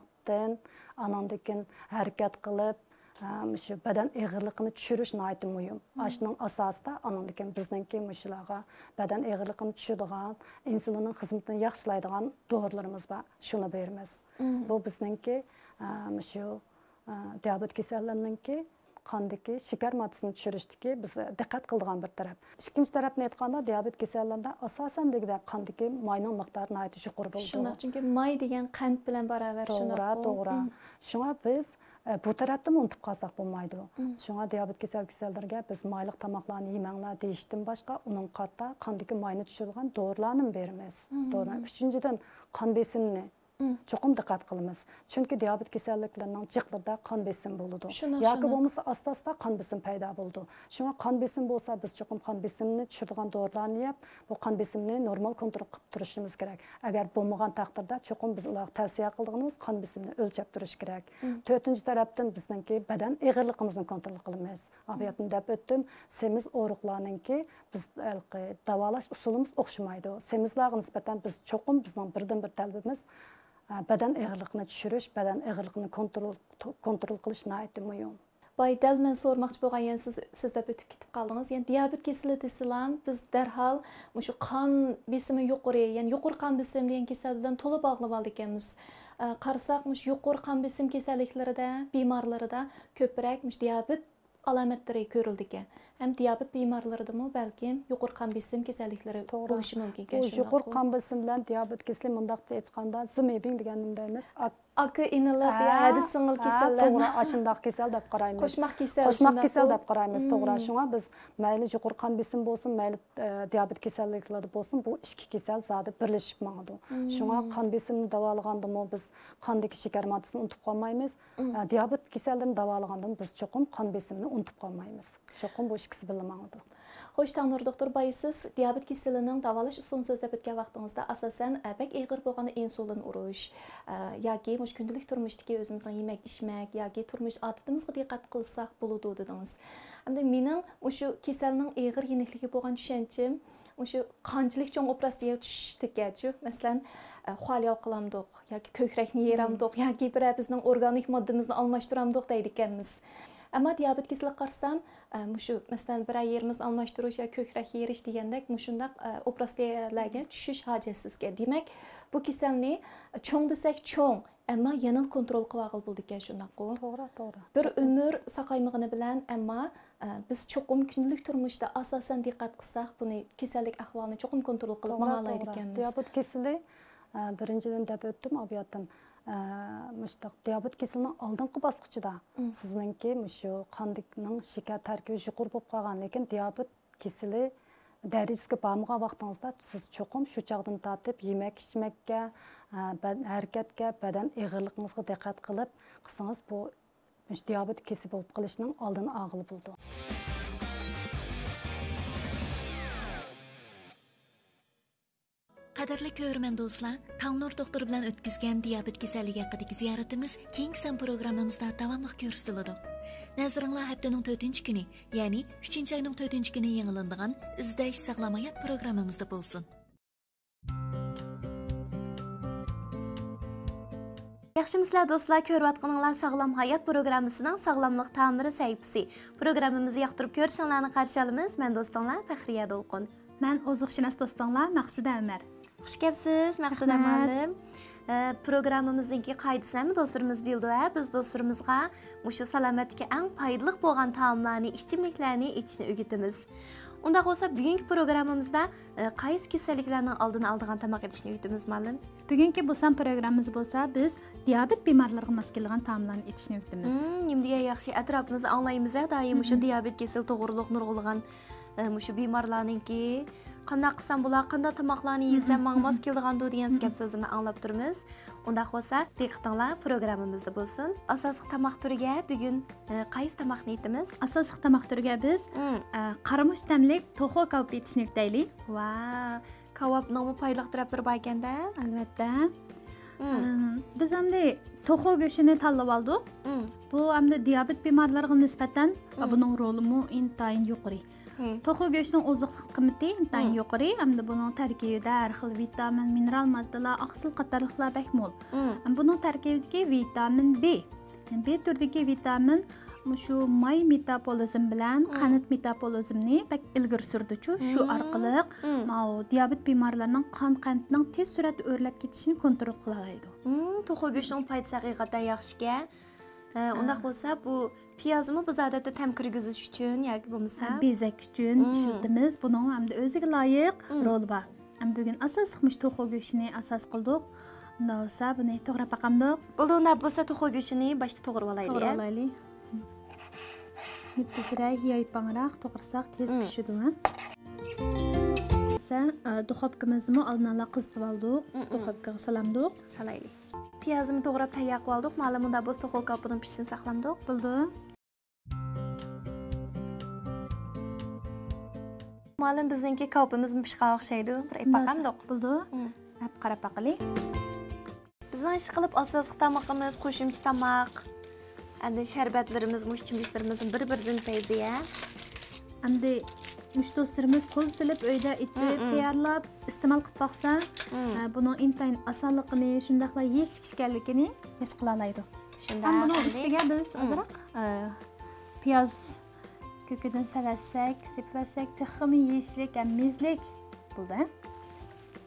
ئاندىن كېيىن ھەرىكەت قىلىپ، ئە، مۇشۇ بەدەن ئېغىرلىقىنى چۈشۈرۈش ناھايىتى مۇھىم. ئاشۇنىڭ ئاساسىدا ئاندىن كېيىن بىزنىڭكى مۇشۇلارغا بەدەن ئېغىرلىقىنى چۈشۈرىدىغان، ئىنسۇلىننىڭ خىزمىتىنى ياخشىلايدىغان دورىلىرىمىز بار. شۇنى بېرىمىز. بۇ بىزنىڭكى، ئە، مۇشۇ، ئە، دىيابېت كېسەللىرىنىڭكى قاندىكى شېكەر ماددىسىنى چۈشۈرۈشتىكى بىز دىققەت قىلىدىغان بىر تەرەپ. ئىككىنچى تەرەپنى ئېيتقاندا، دىيابېت كېسەللىرىدە ئاساسەن دېگۈدەك قاندىكى ماينىڭ مىقدارى ناھايىتى يۇقىرى بولىدۇ. شۇنداق، چۈنكى ماي دېگەن قەنت بىلەن باراۋەر، توغرا، شۇنداققۇ؟ توغرا. شۇڭا بىز، ئە، بۇ تەرەپتىمۇ ئۇنتۇپ قالساق بولمايدۇ. شۇڭا دىيابېت كېسەل، كېسەللىرىگە بىز مايلىق تاماقلارنى يېمەڭلار دېيىشتىن باشقا، ئۇنىڭغا قارىتا قاندىكى ماينى چۈشۈرىدىغان دورىلارنىمۇ بېرىمىز. دورىلار. ئۈچىنچىدىن، قان بېسىمنى چوقۇم دىققەت قىلىمىز. چۈنكى دىيابېت كېسەللىكلىرىنىڭ جىقلىرىدا قان بېسىمى بولىدۇ. شۇنداق، ياكى شۇنداق. بولمىسا ئاستا-ئاستا قان بېسىمى پەيدا بولىدۇ. شۇڭا قان بېسىمى بولسا، بىز چوقۇم قان بېسىمىنى چۈشۈرىدىغان دورىلارنى يەپ، بۇ قان بېسىمىنى نورمال كونترول قىلىپ تۇرۇشىمىز كېرەك. ئەگەر بولمىغان تەقدىردە، چوقۇم بىز ئۇلارغا تەۋسىيە قىلىدىغىنىمىز قان بېسىمىنى ئۆلچەپ تۇرۇش كېرەك. مم. تۆتىنچى تەرەپتىن بىزنىڭكى بەدەن ئېغىرلىقىمىزنى كونترول قىلىمىز. ئاۋۇ يەردىن دەپ ئۆتتۈم، سېمىز ئورۇقلارنىڭكى بىز ھېلىقى داۋالاش ئۇسۇلىمىز ئوخشىمايدۇ. سېمىزلارغا نىسبەتەن بىز چوقۇم، بىزنىڭ بىردىنبىر تەلىپىمىز، ئە، بەدەن ئېغىرلىقىنى چۈشۈرۈش، بەدەن ئېغىرلىقىنى كونترول، كونترول قىلىش ناھايىتى مۇھىم. باي، دەل مەن سورىماقچى بولغان يەنە سىز سۆزلەپ ئۆتۈپ كېتىپ قالدىڭىز. يەنى دىيابېت كېسىلى دېسىلا، بىز دەرھال مۇشۇ قان بېسىمى يۇقىرى، يەنى يۇقىرى قان بېسىم دېگەن كېسەل بىلەن تولا باغلىۋالىدىكەنمىز. ئە، قارىساق، مۇشۇ يۇقىرى قان بېسىم كېسەللىكلىرىدە، بىمارلىرىدا كۆپرەك مۇشۇ دىيابېت ئالامەتلىرى كۆرۈلىدىكەن. ھەم دىيابېت بىمارلىرىدىمۇ بەلكىم يۇقىرى قان بېسىم كېسەللىكلىرى توغرا. بولۇشى مۇمكىنكەن، بۇ يۇقىرى شۇنداققۇ؟ قان بېسىم بىلەن دىيابېت كېسىلى مۇنداقچە ئېيتقاندا زىمىبىڭ دېگەن نېمە دەيمىز؟ ئاك-، ئاكا ئىنىلىق يا ھە، ھەدە سىڭىل ھە، كېسەللەر. توغرا، ئاشۇنداق كېسەل دەپ قارايمىز. قوشماق كېسەل، قوشماق شۇنداققۇ؟ كېسەل دەپ قارايمىز، توغرا. مم. شۇڭا بىز مەيلى يۇقىرى قان بېسىم بولسۇن، مەيلى، ئە، دىيابېت كېسەللىكلىرىدە بولسۇن، بۇ ئىككى كېسەل زادى بىرلىشىپ ماڭىدۇ. مم. شۇڭا قان بېسىمنى داۋالىغاندىمۇ بىز قاندىكى شېكەر ماددىسىنى ئۇنتۇپ قالمايمىز. مم. ئە، دىيابېت كېسەللىرىنى داۋالىغاندىمۇ بىز چوقۇم قان بېسىمنى ئۇنتۇپ قالمايمىز. چوقۇم بۇ ئىككىسى بىللە ماڭىدۇ. خوش، تاڭنۇر دوختۇر، بايا سىز دىيابېت كېسىلىنىڭ داۋالاش ئۇسۇلىنى سۆزلەپ ئۆتكەن ۋاقتىڭىزدا، ئاساسەن، ئە، بەك ئېغىر بولغاندا ئىنسۇلىن ئۇرۇش، ئە، ياكى مۇشۇ كۈندىلىك تۇرمۇشتىكى ئۆزىمىزنىڭ يېمەك، ئىچمەك ياكى تۇرمۇش ئادىتىمىزغا دىققەت قىلساق بولىدۇ دېدىڭىز. ئەمدى مېنىڭ مۇشۇ كېسەلنىڭ ئېغىر يېنىكلىكى بولغان چۈشەنچىم، مۇشۇ قانچىلىك چوڭ ئوپېراتسىيە چۈشتىكەنچۇ؟ مەسىلەن، ئە، خۇالياۋ قىلامدۇق ياكى كۆكرەكنى يېرەمدۇق ياكى بىرەر بىزنىڭ ئورگانىك ماددىمىزنى ئالماشتۇرامدۇق دەيدىكەنمىز. ئەمما دىيابېت كېسىلىگە قارىسام، ئە، مۇشۇ، مەسىلەن، بىرەر يېرىمىزنى ئالماشتۇرۇش يا كۆكرەك يېرىش دېگەندەك مۇشۇنداق، ئە، ئوپېراتسىيەلەرگە چۈشۈش ھاجەتسىزكەن. دېمەك، بۇ كېسەلنى، ئە، چوڭ دېسەك چوڭ، ئەمما يەنىلا كونترول قىلىۋالغىلى بولىدىكەن، شۇنداققۇ؟ توغرا، توغرا. بىر ئۆمۈر ساقايمىغىنى بىلەن، ئەمما، ئە، بىز چوقۇم كۈندىلىك تۇرمۇشتا ئاساسەن دىققەت قىلساق، بۇنى كېسەللىك ئەھۋالىنى چوقۇم كونترول قىلىپ توغرا، توغرا. ماڭالايدىكەنمىز. دىيابېت كېسىلى، ئە، بىرىنچىدىن دەپ ئۆتتۈم ئابىياتتىن. ئە، مۇشۇنداق دىيابېت كېسىلىنىڭ ئالدىنقى باسقۇچىدا مم. سىزنىڭكى مۇشۇ قاندىكىنىڭ شېكەر تەركىبى يۇقىرى بولۇپ قالغان، لېكىن دىيابېت كېسىلى دەرىجىسىگە بارمىغان ۋاقتىڭىزدا سىز چوقۇم شۇ چاغدىن تارتىپ يېمەك-ئىچمەككە، ئە، بەدەن ھەرىكەتكە، بەدەن ئېغىرلىقىڭىزغا دىققەت قىلىپ قىلسىڭىز، بۇ مۇشۇ دىيابېت كېسىلى بولۇپ قېلىشنىڭ ئالدىنى ئالغىلى بولىدۇ. قەدىرلىك كۆرۈرمەن دوستلار، تاڭنۇر دوختۇر بىلەن ئۆتكۈزگەن دىيابېت كېسەللىكى ھەققىدىكى زىيارىتىمىز كېيىنكى سان پروگراممىمىزدا داۋاملىق كۆرسىتىلىدۇ. نەزىرىڭلار ھەپتىنىڭ تۆتىنچى كۈنى، يەنى ئۈچىنچى ئاينىڭ تۆتىنچى كۈنى يېڭىلىنىدىغان ئىزدەش ساغلام ھايات پروگراممىمىزدا بولسۇن. ياخشىمۇسىلەر دوستلار، كۆرۈۋاتقىنىڭلار ساغلام ھايات پروگراممىسىنىڭ ساغلاملىق تائاملىرى سەھىپىسى. پروگراممىمىزنى ياقتۇرۇپ كۆرۈشۈڭلارنى قارشى ئالىمىز. مەن دوستۇڭلار فەخرىيە دولقۇن. مەن ئوزۇقشۇناس دوستۇڭلار مەقسۇدە ئۆمەر. خۇش كەپسىز، مەقسۇدە رەھمەت. مۇئەللىم. ئە، پروگراممىمىزنىڭكى قائىدىسىنى ھەممە دوستلىرىمىز بىلىدۇ، ھە؟ بىز دوستلىرىمىزغا مۇشۇ سالامەتلىككە ئەڭ پايدىلىق بولغان تائاملارنى، ئىچىملىكلەرنى ئېتىشنى ئۆگىتىمىز. ئۇنداق بولسا، بۈگۈنكى پروگراممىمىزدا، ئە، قايسى كېسەللىكلەرنىڭ ئالدىنى ئالىدىغان تاماق ئېتىشنى ئۆگىتىمىز، مۇئەللىم؟ بۈگۈنكى بۇ سان پروگراممىمىز بولسا، بىز دىيابېت بىمارلىرىغا ماس كېلىدىغان تائاملارنى ئېتىشنى ئۆگىتىمىز. مم، نېمە دېگەن ياخشى. ئەتراپىمىزدا ئاڭلايمىز، ھە، دائىم مۇشۇ مم. دىيابېت كېسىلى توغرۇلۇق نۇرغۇنلىغان، ئە، مۇشۇ بىمارلارنىڭكى قانداق قىلسام بولا، قانداق تاماقلارنى يېسەم ماڭا ماس كېلىدىغاندۇ دېگەن گەپ سۆزلىرىنى ئاڭلاپ تۇرىمىز. ئۇنداق بولسا، دىققىتىڭلار پروگراممىمىزدا بولسۇن. ئاساسلىق تاماق تۈرىگە بۈگۈن، ئە، قايسى تاماقنى ئېتىمىز؟ ئاساسلىق تاماق تۈرىگە بىز، مم. ئە، قارىمۇچ تەملىك توخۇ كاۋىپى ئېتىشنى ئۆگىتەيلى. ۋاو! كاۋاپنىڭمۇ پايدىلىق تەرەپلىرى بار ئىكەن-دە. ئەلۋەتتە. مم. ئە، بىز ئەمدى توخۇ گۆشىنى تاللىۋالدۇق. مم. بۇ ئەمدى دىيابېت بىمارلىرىغا نىسبەتەن، مم. بۇنىڭ رولىمۇ ئىنتايىن يۇقىرى. مم. توخۇ گۆشىنىڭ ئوزۇقلۇق قىممىتى ئىنتايىن مم. يۇقىرى. ئەمدى بۇنىڭ تەركىبىدە ھەر خىل ۋىتامىن، مىنېرال ماددىلار، ئاقسىل قاتارلىقلار بەك مول. مم. بۇنىڭ تەركىبىدىكى ۋىتامىن بى، بى تۈرىدىكى ۋىتامىن مۇشۇ ماي مېتابولىزم بىلەن مم. قەنت مېتابولىزمنى بەك ئىلگىرى سۈرىدۇچۇ. شۇ مم. ئارقىلىق مم. ماۋۇ دىيابېت بىمارلىرىنىڭ قان قەنتىنىڭ تېز سۈرئەتتە ئۆرلەپ كېتىشىنى كونترول قىلالايدۇ. مم، توخۇ گۆشىنىڭ پايدىسى ھەقىقەتەن ياخشىكەن. ئە، ئۇنداق ھە. بولسا، بۇ پىيازمۇ بىز ئادەتتە تەم كىرگۈزۈش ئۈچۈن ياكى بولمىسا ھە، بېزەك ئۈچۈن مم. ئىشلىتىمىز. بۇنىڭ ئەمدى ئۆزىگە لايىق مم. رولى بار. ئەمدى بۈگۈن ئاساسلىق مۇشۇ توخۇ گۆشىنى ئاساس قىلدۇق. ئۇنداق بولسا بۇنى توغراپ باقامدۇق؟ بولدى، ئۇنداق بولسا توخۇ گۆشىنى باشتا توغرىۋالايلى، توغرىۋالايلى. يىپتىزرەك، يايپاڭراق توغرىساق تېز مم. پىشىدۇ، ھە؟ بولسا، ئە، دۇخوپكىمىزنىمۇ ئالدىنلا قىزىتىۋالدۇق. مم، مم. دۇخوپكىغا سالامدۇق. سالايلى. پىيازنى توغراپ تەييار قىلىۋالدۇق. مۇئەللىم، ئۇنداق بولسا توخۇ كاۋىپىنىڭ پىشىشىنى ساقلامدۇق. بولىدۇ. مۇئەللىم، بىزنىڭكى كاۋىپىمىزمۇ پىشقان ئوخشايدۇ. بىر ئېپ باقامدۇق؟ بولىدۇ. مم. ئەپ قاراپ باقىلى. بىزنىڭ ئىشقىلىپ ئاساسلىق تامىقىمىز قوشۇمچە تاماق. ئاندىن شەربەتلىرىمىزمۇ، ئىچىملىكلىرىمىزمۇ بىر-بىرىدىن پەيزىيە. ئەمدى مۇشۇ دوستلىرىمىز قول سېلىپ، ئۆيدە ئېتىپ، مم، مم. تەييارلاپ، ئىستېمال قىلىپ باقسا، مم. ئە، بۇنىڭ ئىنتايىن ئاسانلىقىنى، شۇنداقلا يېيىشلىك ئىكەنلىكىنى ھېس قىلالايدۇ. شۇنداق، ھەم بۇنىڭ ئەمدى ئۈستىگە بىز مم. ئازراق، ئە، پىياز كۆكىدىن سېلىۋەتسەك، سېپىۋەتسەك، تېخىمۇ يېيىشلىك ھەم مېزىلىك بولىدۇ، ھە؟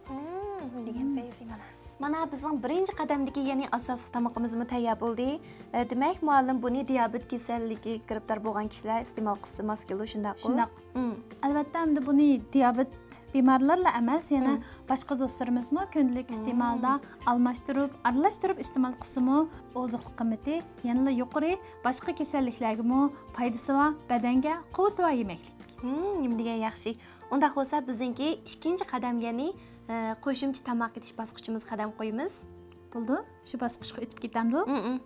مم، دېگەن مم. پەيزى مانا. مانا بىزنىڭ بىرىنچى قەدەمدىكى يەنى ئاساسلىق تامىقىمىزمۇ تەييار بولدى. ئە، دېمەك، مۇئەللىم بۇنى دىيابېت كېسەللىكىگە گىرىپتار بولغان كىشىلەر ئىستېمال قىلسا ماس كېلىدۇ، شۇنداققۇ؟ شۇنداق. مم. ئەلۋەتتە، ئەمدى بۇنى دىيابېت بىمارلارلا ئەمەس، يەنە مم. باشقا دوستلىرىمىزمۇ كۈندىلىك مم. ئىستېمالدا ئالماشتۇرۇپ، ئارىلاشتۇرۇپ ئىستېمال قىلسىمۇ، ئوزۇقلۇق قىممىتى يەنىلا يۇقىرى، باشقا كېسەللىكلەرگىمۇ پايدىسى بار، بەدەنگە قۇۋۋىتى بار يېمەكلىك. ھىم، نېمە دېگەن ياخشى. ئۇنداق بولسا، بىزنىڭكى ئىككىنچى قەدەم، يەنى، ئە، قوشۇمچە تاماق ئېتىش باسقۇچىمىزغا قەدەم قويىمىز. بولىدۇ، شۇ باسقۇچقا ئۆتۈپ كېتەمدۇ؟ مم، مم.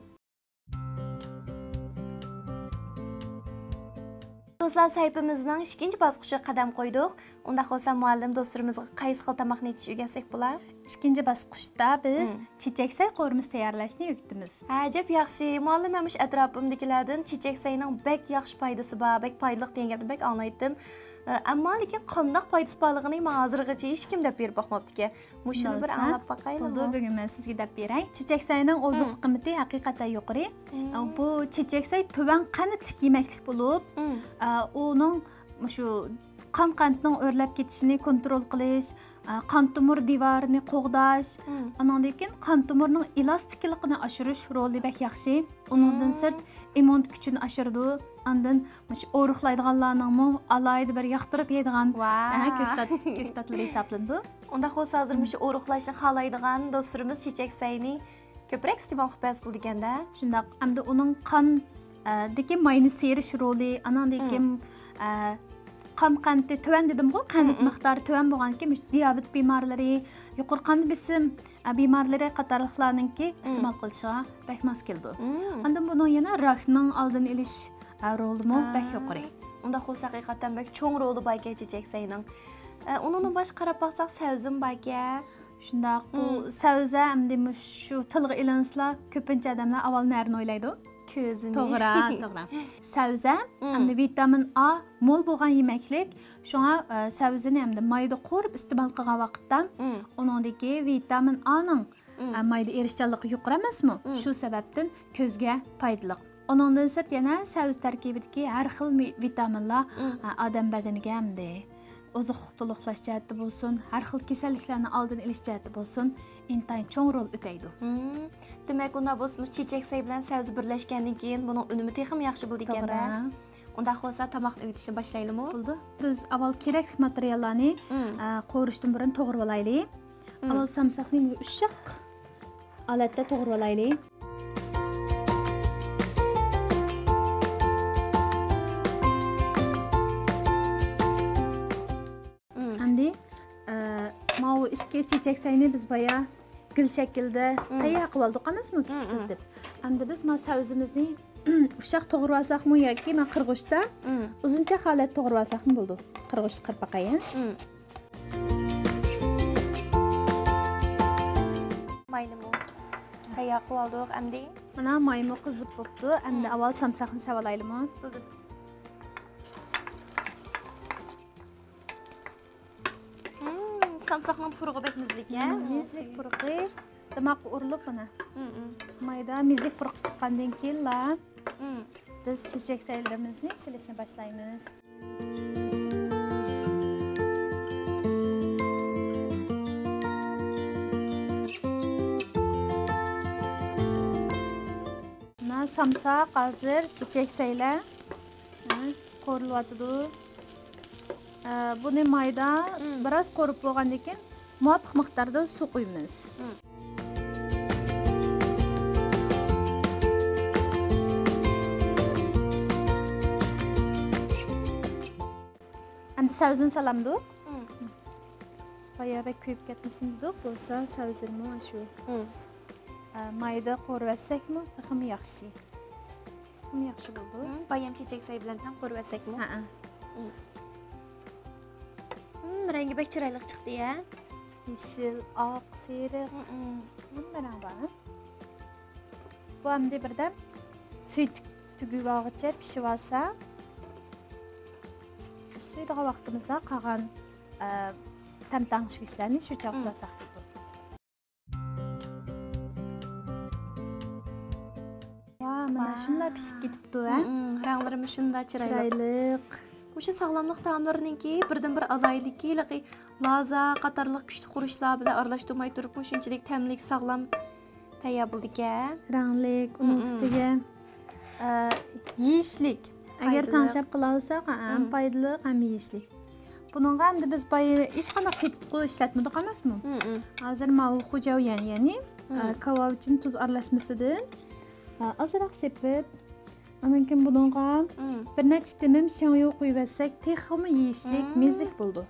دوستلار، سەھىپىمىزنىڭ ئىككىنچى باسقۇچىغا قەدەم قويدۇق. ئۇنداق بولسا، مۇئەللىم، دوستلىرىمىزغا قايسى خىل تاماقنى ئېتىش ئۆگەتسەك بولا؟ ئىككىنچى باسقۇچتا بىز مم. چېچەكسەي قورۇمىسى تەييارلاشنى ئۆگىتىمىز. ئەجەب ياخشى. مۇئەللىم، مەن مۇشۇ ئەتراپىمدىكىلەردىن چېچەكسەينىڭ بەك ياخشى پايدىسى بار، بەك پايدىلىق دېگەن گەپنى بەك ئاڭلايتتىم. ئە، ئەمما لېكىن قانداق پايدىسى بارلىقىنى ماڭا ھازىرغىچە ھېچكىم دەپ بېرىپ باقماپتىكەن. مۇشۇنى بىر بولسا، ئاڭلاپ باقايلىمۇ؟ بولىدۇ، بۈگۈن مەن سىزگە دەپ بېرەي. چېچەكسەينىڭ ئوزۇقلۇق مم. قىممىتى ھەقىقەتەن يۇقىرى. مم. بۇ چېچەكسەي تۆۋەن قەنتلىك يېمەكلىك بولۇپ، مم. ئە، ئۇنىڭ مۇشۇ قان قەنتىنىڭ ئۆرلەپ كېتىشىنى كونترول قىلىش، ئە، قان تومۇر دىۋارىنى قوغداش، مم. ئانىڭدىن كېيىن قان تومۇرنىڭ ئېلاستىكلىقىنى ئاشۇرۇش رولى بەك ياخشى. ئۇنىڭدىن مم. سىرت ئىممۇنىتېت كۈچىنى ئاشۇرىدۇ. ئاندىن مۇشۇ ئورۇقلايدىغانلارنىڭمۇ ئالاھىدە بىر ياقتۇرۇپ يەيدىغان، ۋاھ. ئە، كۆكتات، كۆكتاتلىرى ھېسابلىنىدۇ. ئۇنداق بولسا، ھازىر مم. مۇشۇ ئورۇقلاشنى خالايدىغان دوستلىرىمىز چېچەكسەينى كۆپرەك ئىستېمال قىلىپ بەرسە بولىدىكەن-دە. شۇنداق. ئەمدى ئۇنىڭ قان، ئە، دىكى ماينى سىيرىش رولى، ئاناندىن مم. كېيىن، ئە، قان قەنتى تۆۋەن دېدىمغۇ، قەنت مم، مم. مىقدارى تۆۋەن بولغاندىكىن، مۇشۇ دىيابېت بىمارلىرى، يۇقىرى قان بېسىم، ئە، بىمارلىرى قاتارلىقلارنىڭكى مم. ئىستېمال قىلىشىغا بەك ماس كېلىدۇ. مم. ئاندىن بۇنىڭ يەنە راكنىڭ ئالدىنى ئېلىش، ئە، رولىمۇ بەك ھا. يۇقىرى. ئۇنداق بولسا، ھەقىقەتەن بەك چوڭ رولى باركەن چېچەكسەينىڭ. ئە، ئۇنىڭدىن باشقا قاراپ باقساق، سەۋزىمۇ باركەن. شۇنداق، بۇ مم. سەۋزە ئەمدى مۇشۇ تىلغا ئېلىنسىلا، كۆپىنچە ئادەملەر ئاۋۋال نەرىنى ئويلايدۇ. كۆزىنى. توغرا، توغرا. سەۋزە مم. ئەمدى ۋىتامىن ئا مول بولغان يېمەكلىك. شۇڭا، ئە، سەۋزىنى ئەمدى مايدا قورۇپ ئىستېمال قىلغان ۋاقىتتا، مم. ئۇنىڭدىكى ۋىتامىن ئانىڭ، مم. ئە، مايدا ئېرىشچانلىقى يۇقىرى ئەمەسمۇ؟ مم. شۇ سەۋەبتىن كۆزگە پايدىلىق. ئۇنىڭدىن سىرت يەنە سەۋزە تەركىبىدىكى ھەر خىل مى-، ۋىتامىنلار، مم. ئە، ئادەم بەدىنىگە ئەمدى ئوزۇقلۇق تولۇقلاش جەھەتتە بولسۇن، ھەر خىل كېسەللىكلەرنى ئالدىنى ئېلىش جەھەتتە بولسۇن، ئىنتايىن چوڭ رول ئۆتەيدۇ. مم. دېمەك، ئۇنداق بولسا، مۇشۇ چېچەكسەي بىلەن سەۋزە بىرلەشكەندىن كېيىن، بۇنىڭ ئۈنۈمى تېخىمۇ ياخشى بولىدىكەن-دە. توغرا. ئۇنداق بولسا، تاماقنى ئۆگىتىشنى باشلايلىمۇ؟ بولىدۇ. بىز ئاۋۋال كېرەكلىك ماتېرىياللارنى، مم. ئە، قورۇشتىن بۇرۇن توغرىۋالايلى. مم. ئاۋۋال سامساقنى ئۇششاق ھالەتتە توغرىۋالايلى. مم. ئەمدى، ئە، ماۋۇ ئىككى چېچەكسەينى بىز بايا گۈل شەكلىدە مم. تەييار قىلىۋالدۇق ئەمەسمۇ، مم، مم. كىچىكلىتىپ. ئەمدى بىز ما سەۋزىمىزنى ئۇششاق توغرىۋالساقمۇ ياكى ما قىرغۇچتا مم. ئۇزۇنچە ھالەتتە توغرىۋالساقمۇ بولىدۇ. قىرغۇچتا قىرىپ باقاي، ھە؟ مم. ماينىمۇ تەييار قىلىۋالدۇق ئەمدى. مانا مايمۇ قىزىپ بوپتۇ. ئەمدى مم. ئاۋۋال سامساقنى سېۋىلايلىمۇ؟ بولدى. مم، سامساقنىڭ پۇرىقى بەك مېزىلىك، ھە؟ مم، مېزىلىك پۇرىقى. دىماغقا ئۇرۇلۇپ مانا. مم، مم. مايدا مېزىلىك پۇرىقى چىققاندىن كېيىنلا مم. بىز چېچەكسەيلىرىمىزنى سېلىشنى باشلايمىز. مانا سامساق ھازىر چېچەكسەيلەر، ھە، قورۇلۇۋاتىدۇ. ئە، بۇنى مايدا مم. بىراز قورۇپ بولغاندىن كېيىن مۇۋاپىق مىقداردا سۇ قۇيىمىز. مم. ئەمدى سەۋزىنى سالامدۇ؟ مم. بايا بەك كۆيۈپ كەتمىسۇن دېدۇق، بولسا سەۋزىنىمۇ شۇ. مم. مايدا قورۇۋەتسەكمۇ تېخىمۇ ياخشى. تېخىمۇ ياخشى بولىدۇ. مم، بايام چېچەك سەي بىلەن تەڭ قورۇۋەتسەكمۇ؟ ھەئە. مم. مم، رەڭگى بەك چىرايلىق چىقتى يا. يېشىل، ئاق، سېرىق. مم. ھەممە رەڭ بار. بۇ ئەمدى بىردەم سۈيى تۈگۈۋالغۇچە پىشىۋالسا، سۈيىدىغان ۋاقتىمىزدا قالغان، ئە، تەم تەڭشىگۈچلەرنى شۇ چاغدا سالساق بولىدۇ. ۋا، مانا شۇنداق پىشىپ كېتىپتۇ، ھە؟ مم، رەڭلىرىمۇ شۇنداق چىرايلىق. چىرايلىق. مۇشۇ ساغلاملىق تائاملىرىنىڭكى بىردىنبىر ئالاھىدىلىكى، ھېلىقى لازا قاتارلىق كۈچلۈك خۇرۇچلار بىلەن ئارىلاشتۇرماي تۇرۇپمۇ شۇنچىلىك تەملىك، ساغلام تەييار بولىدىكەن. رەڭلىك، ئۇنىڭ ئۈستىگە، ئە، يېيىشلىك. ئەگەر پايدىلىق. تەڭشەپ قىلالىساق، ھەم پايدىلىق، ھەم يېيىشلىك. بۇنىڭغا ئەمدى بىز بايا ھېچقانداق تېتىتقۇ ئىشلەتمىدۇق ئەمەسمۇ؟ ھازىر ماۋۇ خۇجياۋيەن، يەنى، ئە، كاۋاۋىچىن تۇز ئارىلاشمىسىدىن، ئە، ئازراق سېپىپ، ئاندىن كېيىن بۇنىڭغا بىر نەچچە تېمىم شياڭيۇ قۇيۇۋەتسەك، تېخىمۇ يېيىشلىك، مېزىلىك بولىدۇ.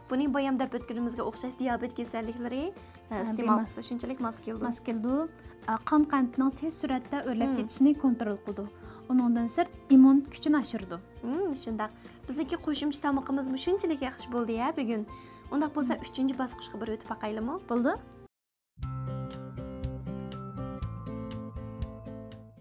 بۇنى بايام دەپ ئۆتكىنىمىزگە ئوخشاش دىيابېت كېسەللىكلىرى، ئە، ئىستېمال قىلسا شۇنچىلىك ماس كېلىدۇ. ماس كېلىدۇ. ئە، قان قەنتىنىڭ تېز سۈرئەتتە ئۆرلەپ كېتىشىنى كونترول قىلىدۇ. ئۇنىڭدىن سىرت ئىممۇن كۈچىنى ئاشۇرىدۇ. مم، شۇنداق. بىزنىڭكى قوشۇمچە تامىقىمىزمۇ شۇنچىلىك ياخشى بولدى يا بۈگۈن. ئۇنداق بولسا ئۈچىنچى باسقۇچقا بىر ئۆتۈپ باقايلىمۇ؟ بولىدۇ.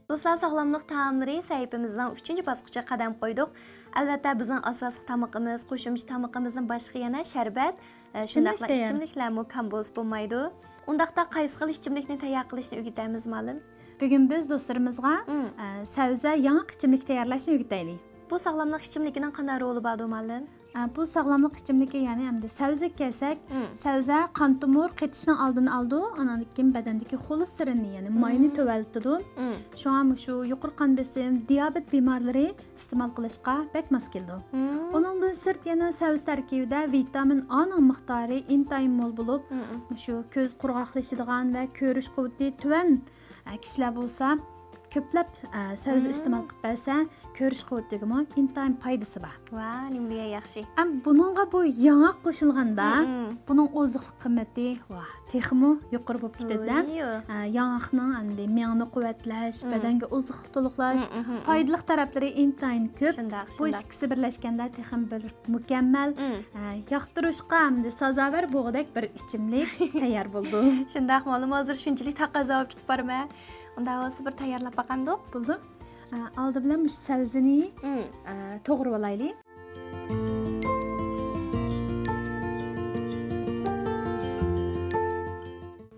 دوستلار، ساغلاملىق تائاملىرى سەھىپىمىزنىڭ ئۈچىنچى باسقۇچىغا قەدەم قويدۇق. ئەلۋەتتە، بىزنىڭ ئاساسلىق تامىقىمىز، قوشۇمچە تامىقىمىزدىن باشقا يەنە شەربەت، ئە، شۇنداقلا ئىچىملىكلەرمۇ كەم بولسا بولمايدۇ. ئۇنداقتا قايسى خىل ئىچىملىكنى تەييار قىلىشنى ئۆگىتەمىز، مۇئەللىم؟ بۈگۈن بىز دوستلىرىمىزغا، ئە، سەۋزە ياڭاق ئىچىملىكى تەييارلاشنى ئۆگىتەيلى. بۇ ساغلاملىق ئىچىملىكىنىڭ قانداق رولى باردۇ، مۇئەللىم؟ ئە، بۇ ساغلاملىق ئىچىملىكى، يەنى ئەمدى سەۋزىگە كەلسەك، سەۋزە قان تومۇر قېتىشنىڭ ئالدىنى ئالىدۇ، ئاندىن كېيىن بەدەندىكى خولېستېرىننى، يەنى ماينى تۆۋەنلىتىدۇ. شۇڭا مۇشۇ يۇقىرى قان بېسىم، دىيابېت بىمارلىرى ئىستېمال قىلىشقا بەك ماس كېلىدۇ. ئۇنىڭدىن سىرت يەنە سەۋزە تەركىبىدە ۋىتامىن ئانىڭ مىقدارى ئىنتايىن مول بولۇپ، مۇشۇ كۆز قۇرغاقلىشىدىغان ۋە كۆرۈش قۇۋۋىتى تۆۋەن، ئە، كىشىلەر بولسا كۆپلەپ، ئە، سەۋزە ئىستېمال قىلىپ بەرسە، كۆرۈش قۇۋۋىتىگىمۇ ئىنتايىن پايدىسى بار. ۋا، نېمە دېگەن ياخشى. ئەم، بۇنىڭغا بۇ ياڭاق قوشۇلغاندا، بۇنىڭ ئوزۇقلۇق قىممىتى، ۋاھ، تېخىمۇ يۇقىرى بولۇپ كېتىدۇ. ئە، ياڭاقنىڭ ئەمدى مېڭىنى قۇۋۋەتلەش، بەدەنگە ئوزۇقلۇق تولۇقلاش، پايدىلىق تەرەپلىرى ئىنتايىن كۆپ. شۇنداق، بۇ ئىككىسى بىرلەشكەندە تېخىمۇ بىر مۇكەممەل، ئە، ياقتۇرۇشقا ئەمدى سازاۋەر بولغۇدەك بىر ئىچىملىك تەييار بولىدۇ. شۇنداق، مۇئەللىم، ھازىر شۇنچىلىك تەقەززا بولۇپ كېتىپ بارمەن. ئۇنداق بولسا بىر تەييارلاپ باقامدۇق؟ بولىدۇ. ئە، ئالدى بىلەن مۇشۇ سەۋزىنى، ئە، توغرىۋالايلى.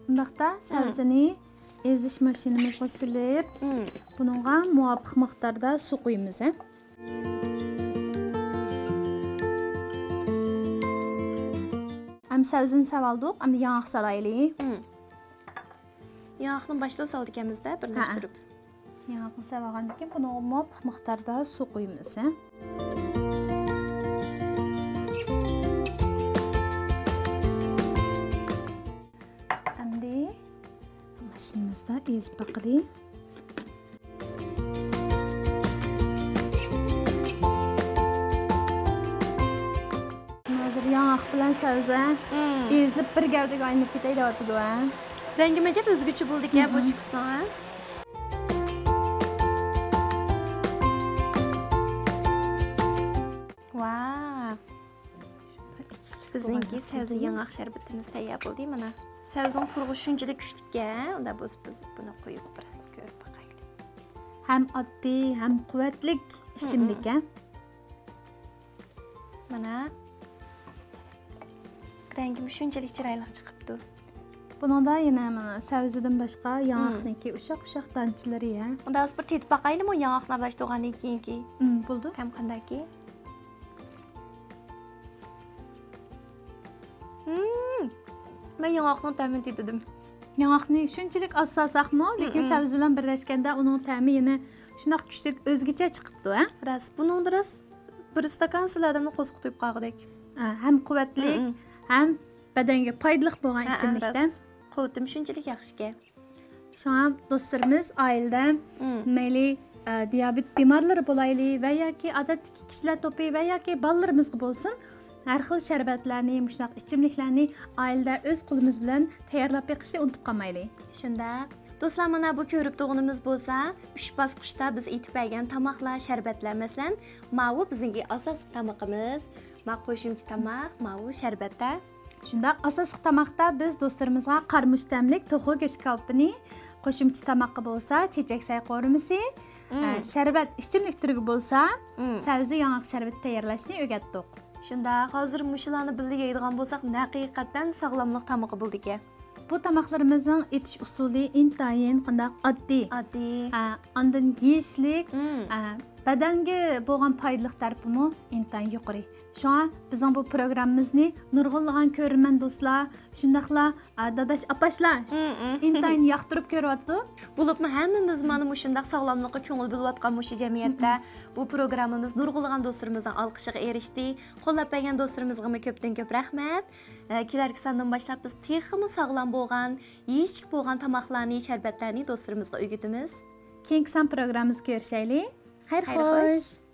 ئۇنداقتا سەۋزىنى ئېزىش ماشىنىمىزغا سېلىپ، بۇنىڭغا مۇۋاپىق مىقداردا سۇ قۇيىمىز، ھە. ئەمدى سەۋزىنى سېلىۋالدۇق، ئەمدى ياڭاق سالايلى. ياڭاقنى باشتا سالىدىكەنمىز-دە، بىرلەشتۈرۈپ. ياڭاقنى سېلىۋالغاندىن كېيىن بۇنىڭغا مۇۋاپىق مىقداردا سۇ قۇيىمىز. ئەمدى ماشىنىمىزدا ئېزىپ باقىلى. ھازىر ياڭاق بىلەن سەۋزە ئېزىلىپ بىر گەۋدىگە ئايلىنىپ كېتەي دەۋاتىدۇ، ھە؟ رەڭگىمۇ ئەجەب ئۆزگىچە بولدىكەن بۇ ئىككىسىنىڭ، ھە؟ ۋاو! بىزنىڭكى سەۋزە ياڭاق شەربىتىمىز تەييار بولدى، مانا. سەۋزىنىڭ پۇرىقى شۇنچىلىك كۈچلۈككەن، ئۇنداق بولسا بىز بۇنى قۇيۇپ بىر كۆرۈپ باقايلى. ھەم ئاددىي، ھەم قۇۋۋەتلىك ئىچىملىك، ھە؟ مانا. رەڭگىمۇ شۇنچىلىك چىرايلىق چىقىپتۇ. بۇنىڭدا يەنە مانا سەۋزىدىن باشقا ياڭاقنىڭكى ئۇششاق-ئۇششاق دانچىلىرى، ھە. ئۇنداق بىر تېتىپ باقايلىمۇ ياڭاقنى ئارىلاشتۇرغاندىن كېيىنكى. بولىدۇ. تەم قانداكى؟ مەن ياڭاقنىڭ تەمىنى تېتىدىم. ياڭاقنى شۇنچىلىك ئاز سالساقمۇ، لېكىن سەۋزە بىلەن بىرلەشكەندە ئۇنىڭ تەمى يەنە شۇنداق كۈچلۈك، ئۆزگىچە چىقىپتۇ، ھە؟ راست، بۇنىڭدا راست بىر ئىستاكان سىلەردىنمۇ قورسىقى تويۇپ قالغۇدەك. ھە، ھەم قۇۋۋەتلىك، ھەم بەدەنگە پايدىلىق بولغان ئىچىملىكتە. قۇۋۋىتىمۇ شۇنچىلىك ياخشىكەن. شۇڭا دوستلىرىمىز ئائىلىدە مەيلى، ئە، دىيابېت بىمارلىرى بولايلى ۋە ياكى ئادەتتىكى كىشىلەر توپى ۋە ياكى بالىلىرىمىزغا بولسۇن، ھەر خىل شەربەتلەرنى، مۇشۇنداق ئىچىملىكلەرنى ئائىلىدە ئۆز قولىمىز بىلەن تەييارلاپ بېقىشنى ئۇنتۇپ قالمايلى. شۇنداق. دوستلار، مانا بۇ كۆرۈپ تۇرغىنىمىز بولسا، ئۈچ باسقۇچتا بىز ئېيتىپ بەرگەن تاماقلار، شەربەتلەر، مەسىلەن، ماۋۇ بىزنىڭكى ئاساسلىق تامىقىمىز، ما قوشۇمچە تاماق، ماۋۇ شەربەتتە. شۇنداق، ئاساسلىق تاماقتا بىز دوستلىرىمىزغا قارىمۇچ تەملىك توخۇ گۆش كالپۇنى، قوشۇمچە تاماققا بولسا چېچەك سەي قورۇمىسى، ئە، شەربەت، ئىچىملىك تۈرىگە بولسا سەۋزە ياڭاق شەربىتى تەييارلاشنى ئۆگەتتۇق. شۇنداق، ھازىر مۇشۇلارنى بىللە يەيدىغان بولساق، ھەقىقەتەن ساغلاملىق تامىقى بولىدىكەن. بۇ تاماقلىرىمىزنىڭ ئېتىش ئۇسۇلى ئىنتايىن قانداق ئاددىي. ئاددىي. ھە، ئاندىن يېيىشلىك، ھە، بەدەنگە بولغان پايدىلىق تەرىپىمۇ ئىنتايىن يۇقىرى. شۇڭا بىزنىڭ بۇ پروگراممىمىزنى نۇرغۇنلىغان كۆرۈرمەن دوستلار، شۇنداقلا، ئە، داداش، ئاپاشلار ئىنتايىن ياقتۇرۇپ كۆرۈۋاتىدۇ. بولۇپمۇ ھەممىمىز مانا مۇشۇنداق ساغلاملىققا كۆڭۈل بۆلۈۋاتقان مۇشۇ جەمئىيەتتە بۇ پروگراممىمىز نۇرغۇنلىغان دوستلىرىمىزنىڭ ئالقىشىغا ئېرىشتى. قوللاپ بەرگەن دوستلىرىمىزغىمۇ كۆپتىن كۆپ رەھمەت. ئە، كېلەركى ساندىن باشلاپ بىز تېخىمۇ ساغلام بولغان، يېيىشلىك بولغان تاماقلارنى، شەربەتلەرنى دوستلىرىمىزغا ئۆگىتىمىز. كېيىنكى سان پروگراممىمىزدا كۆرۈشەيلى. خەير خوش.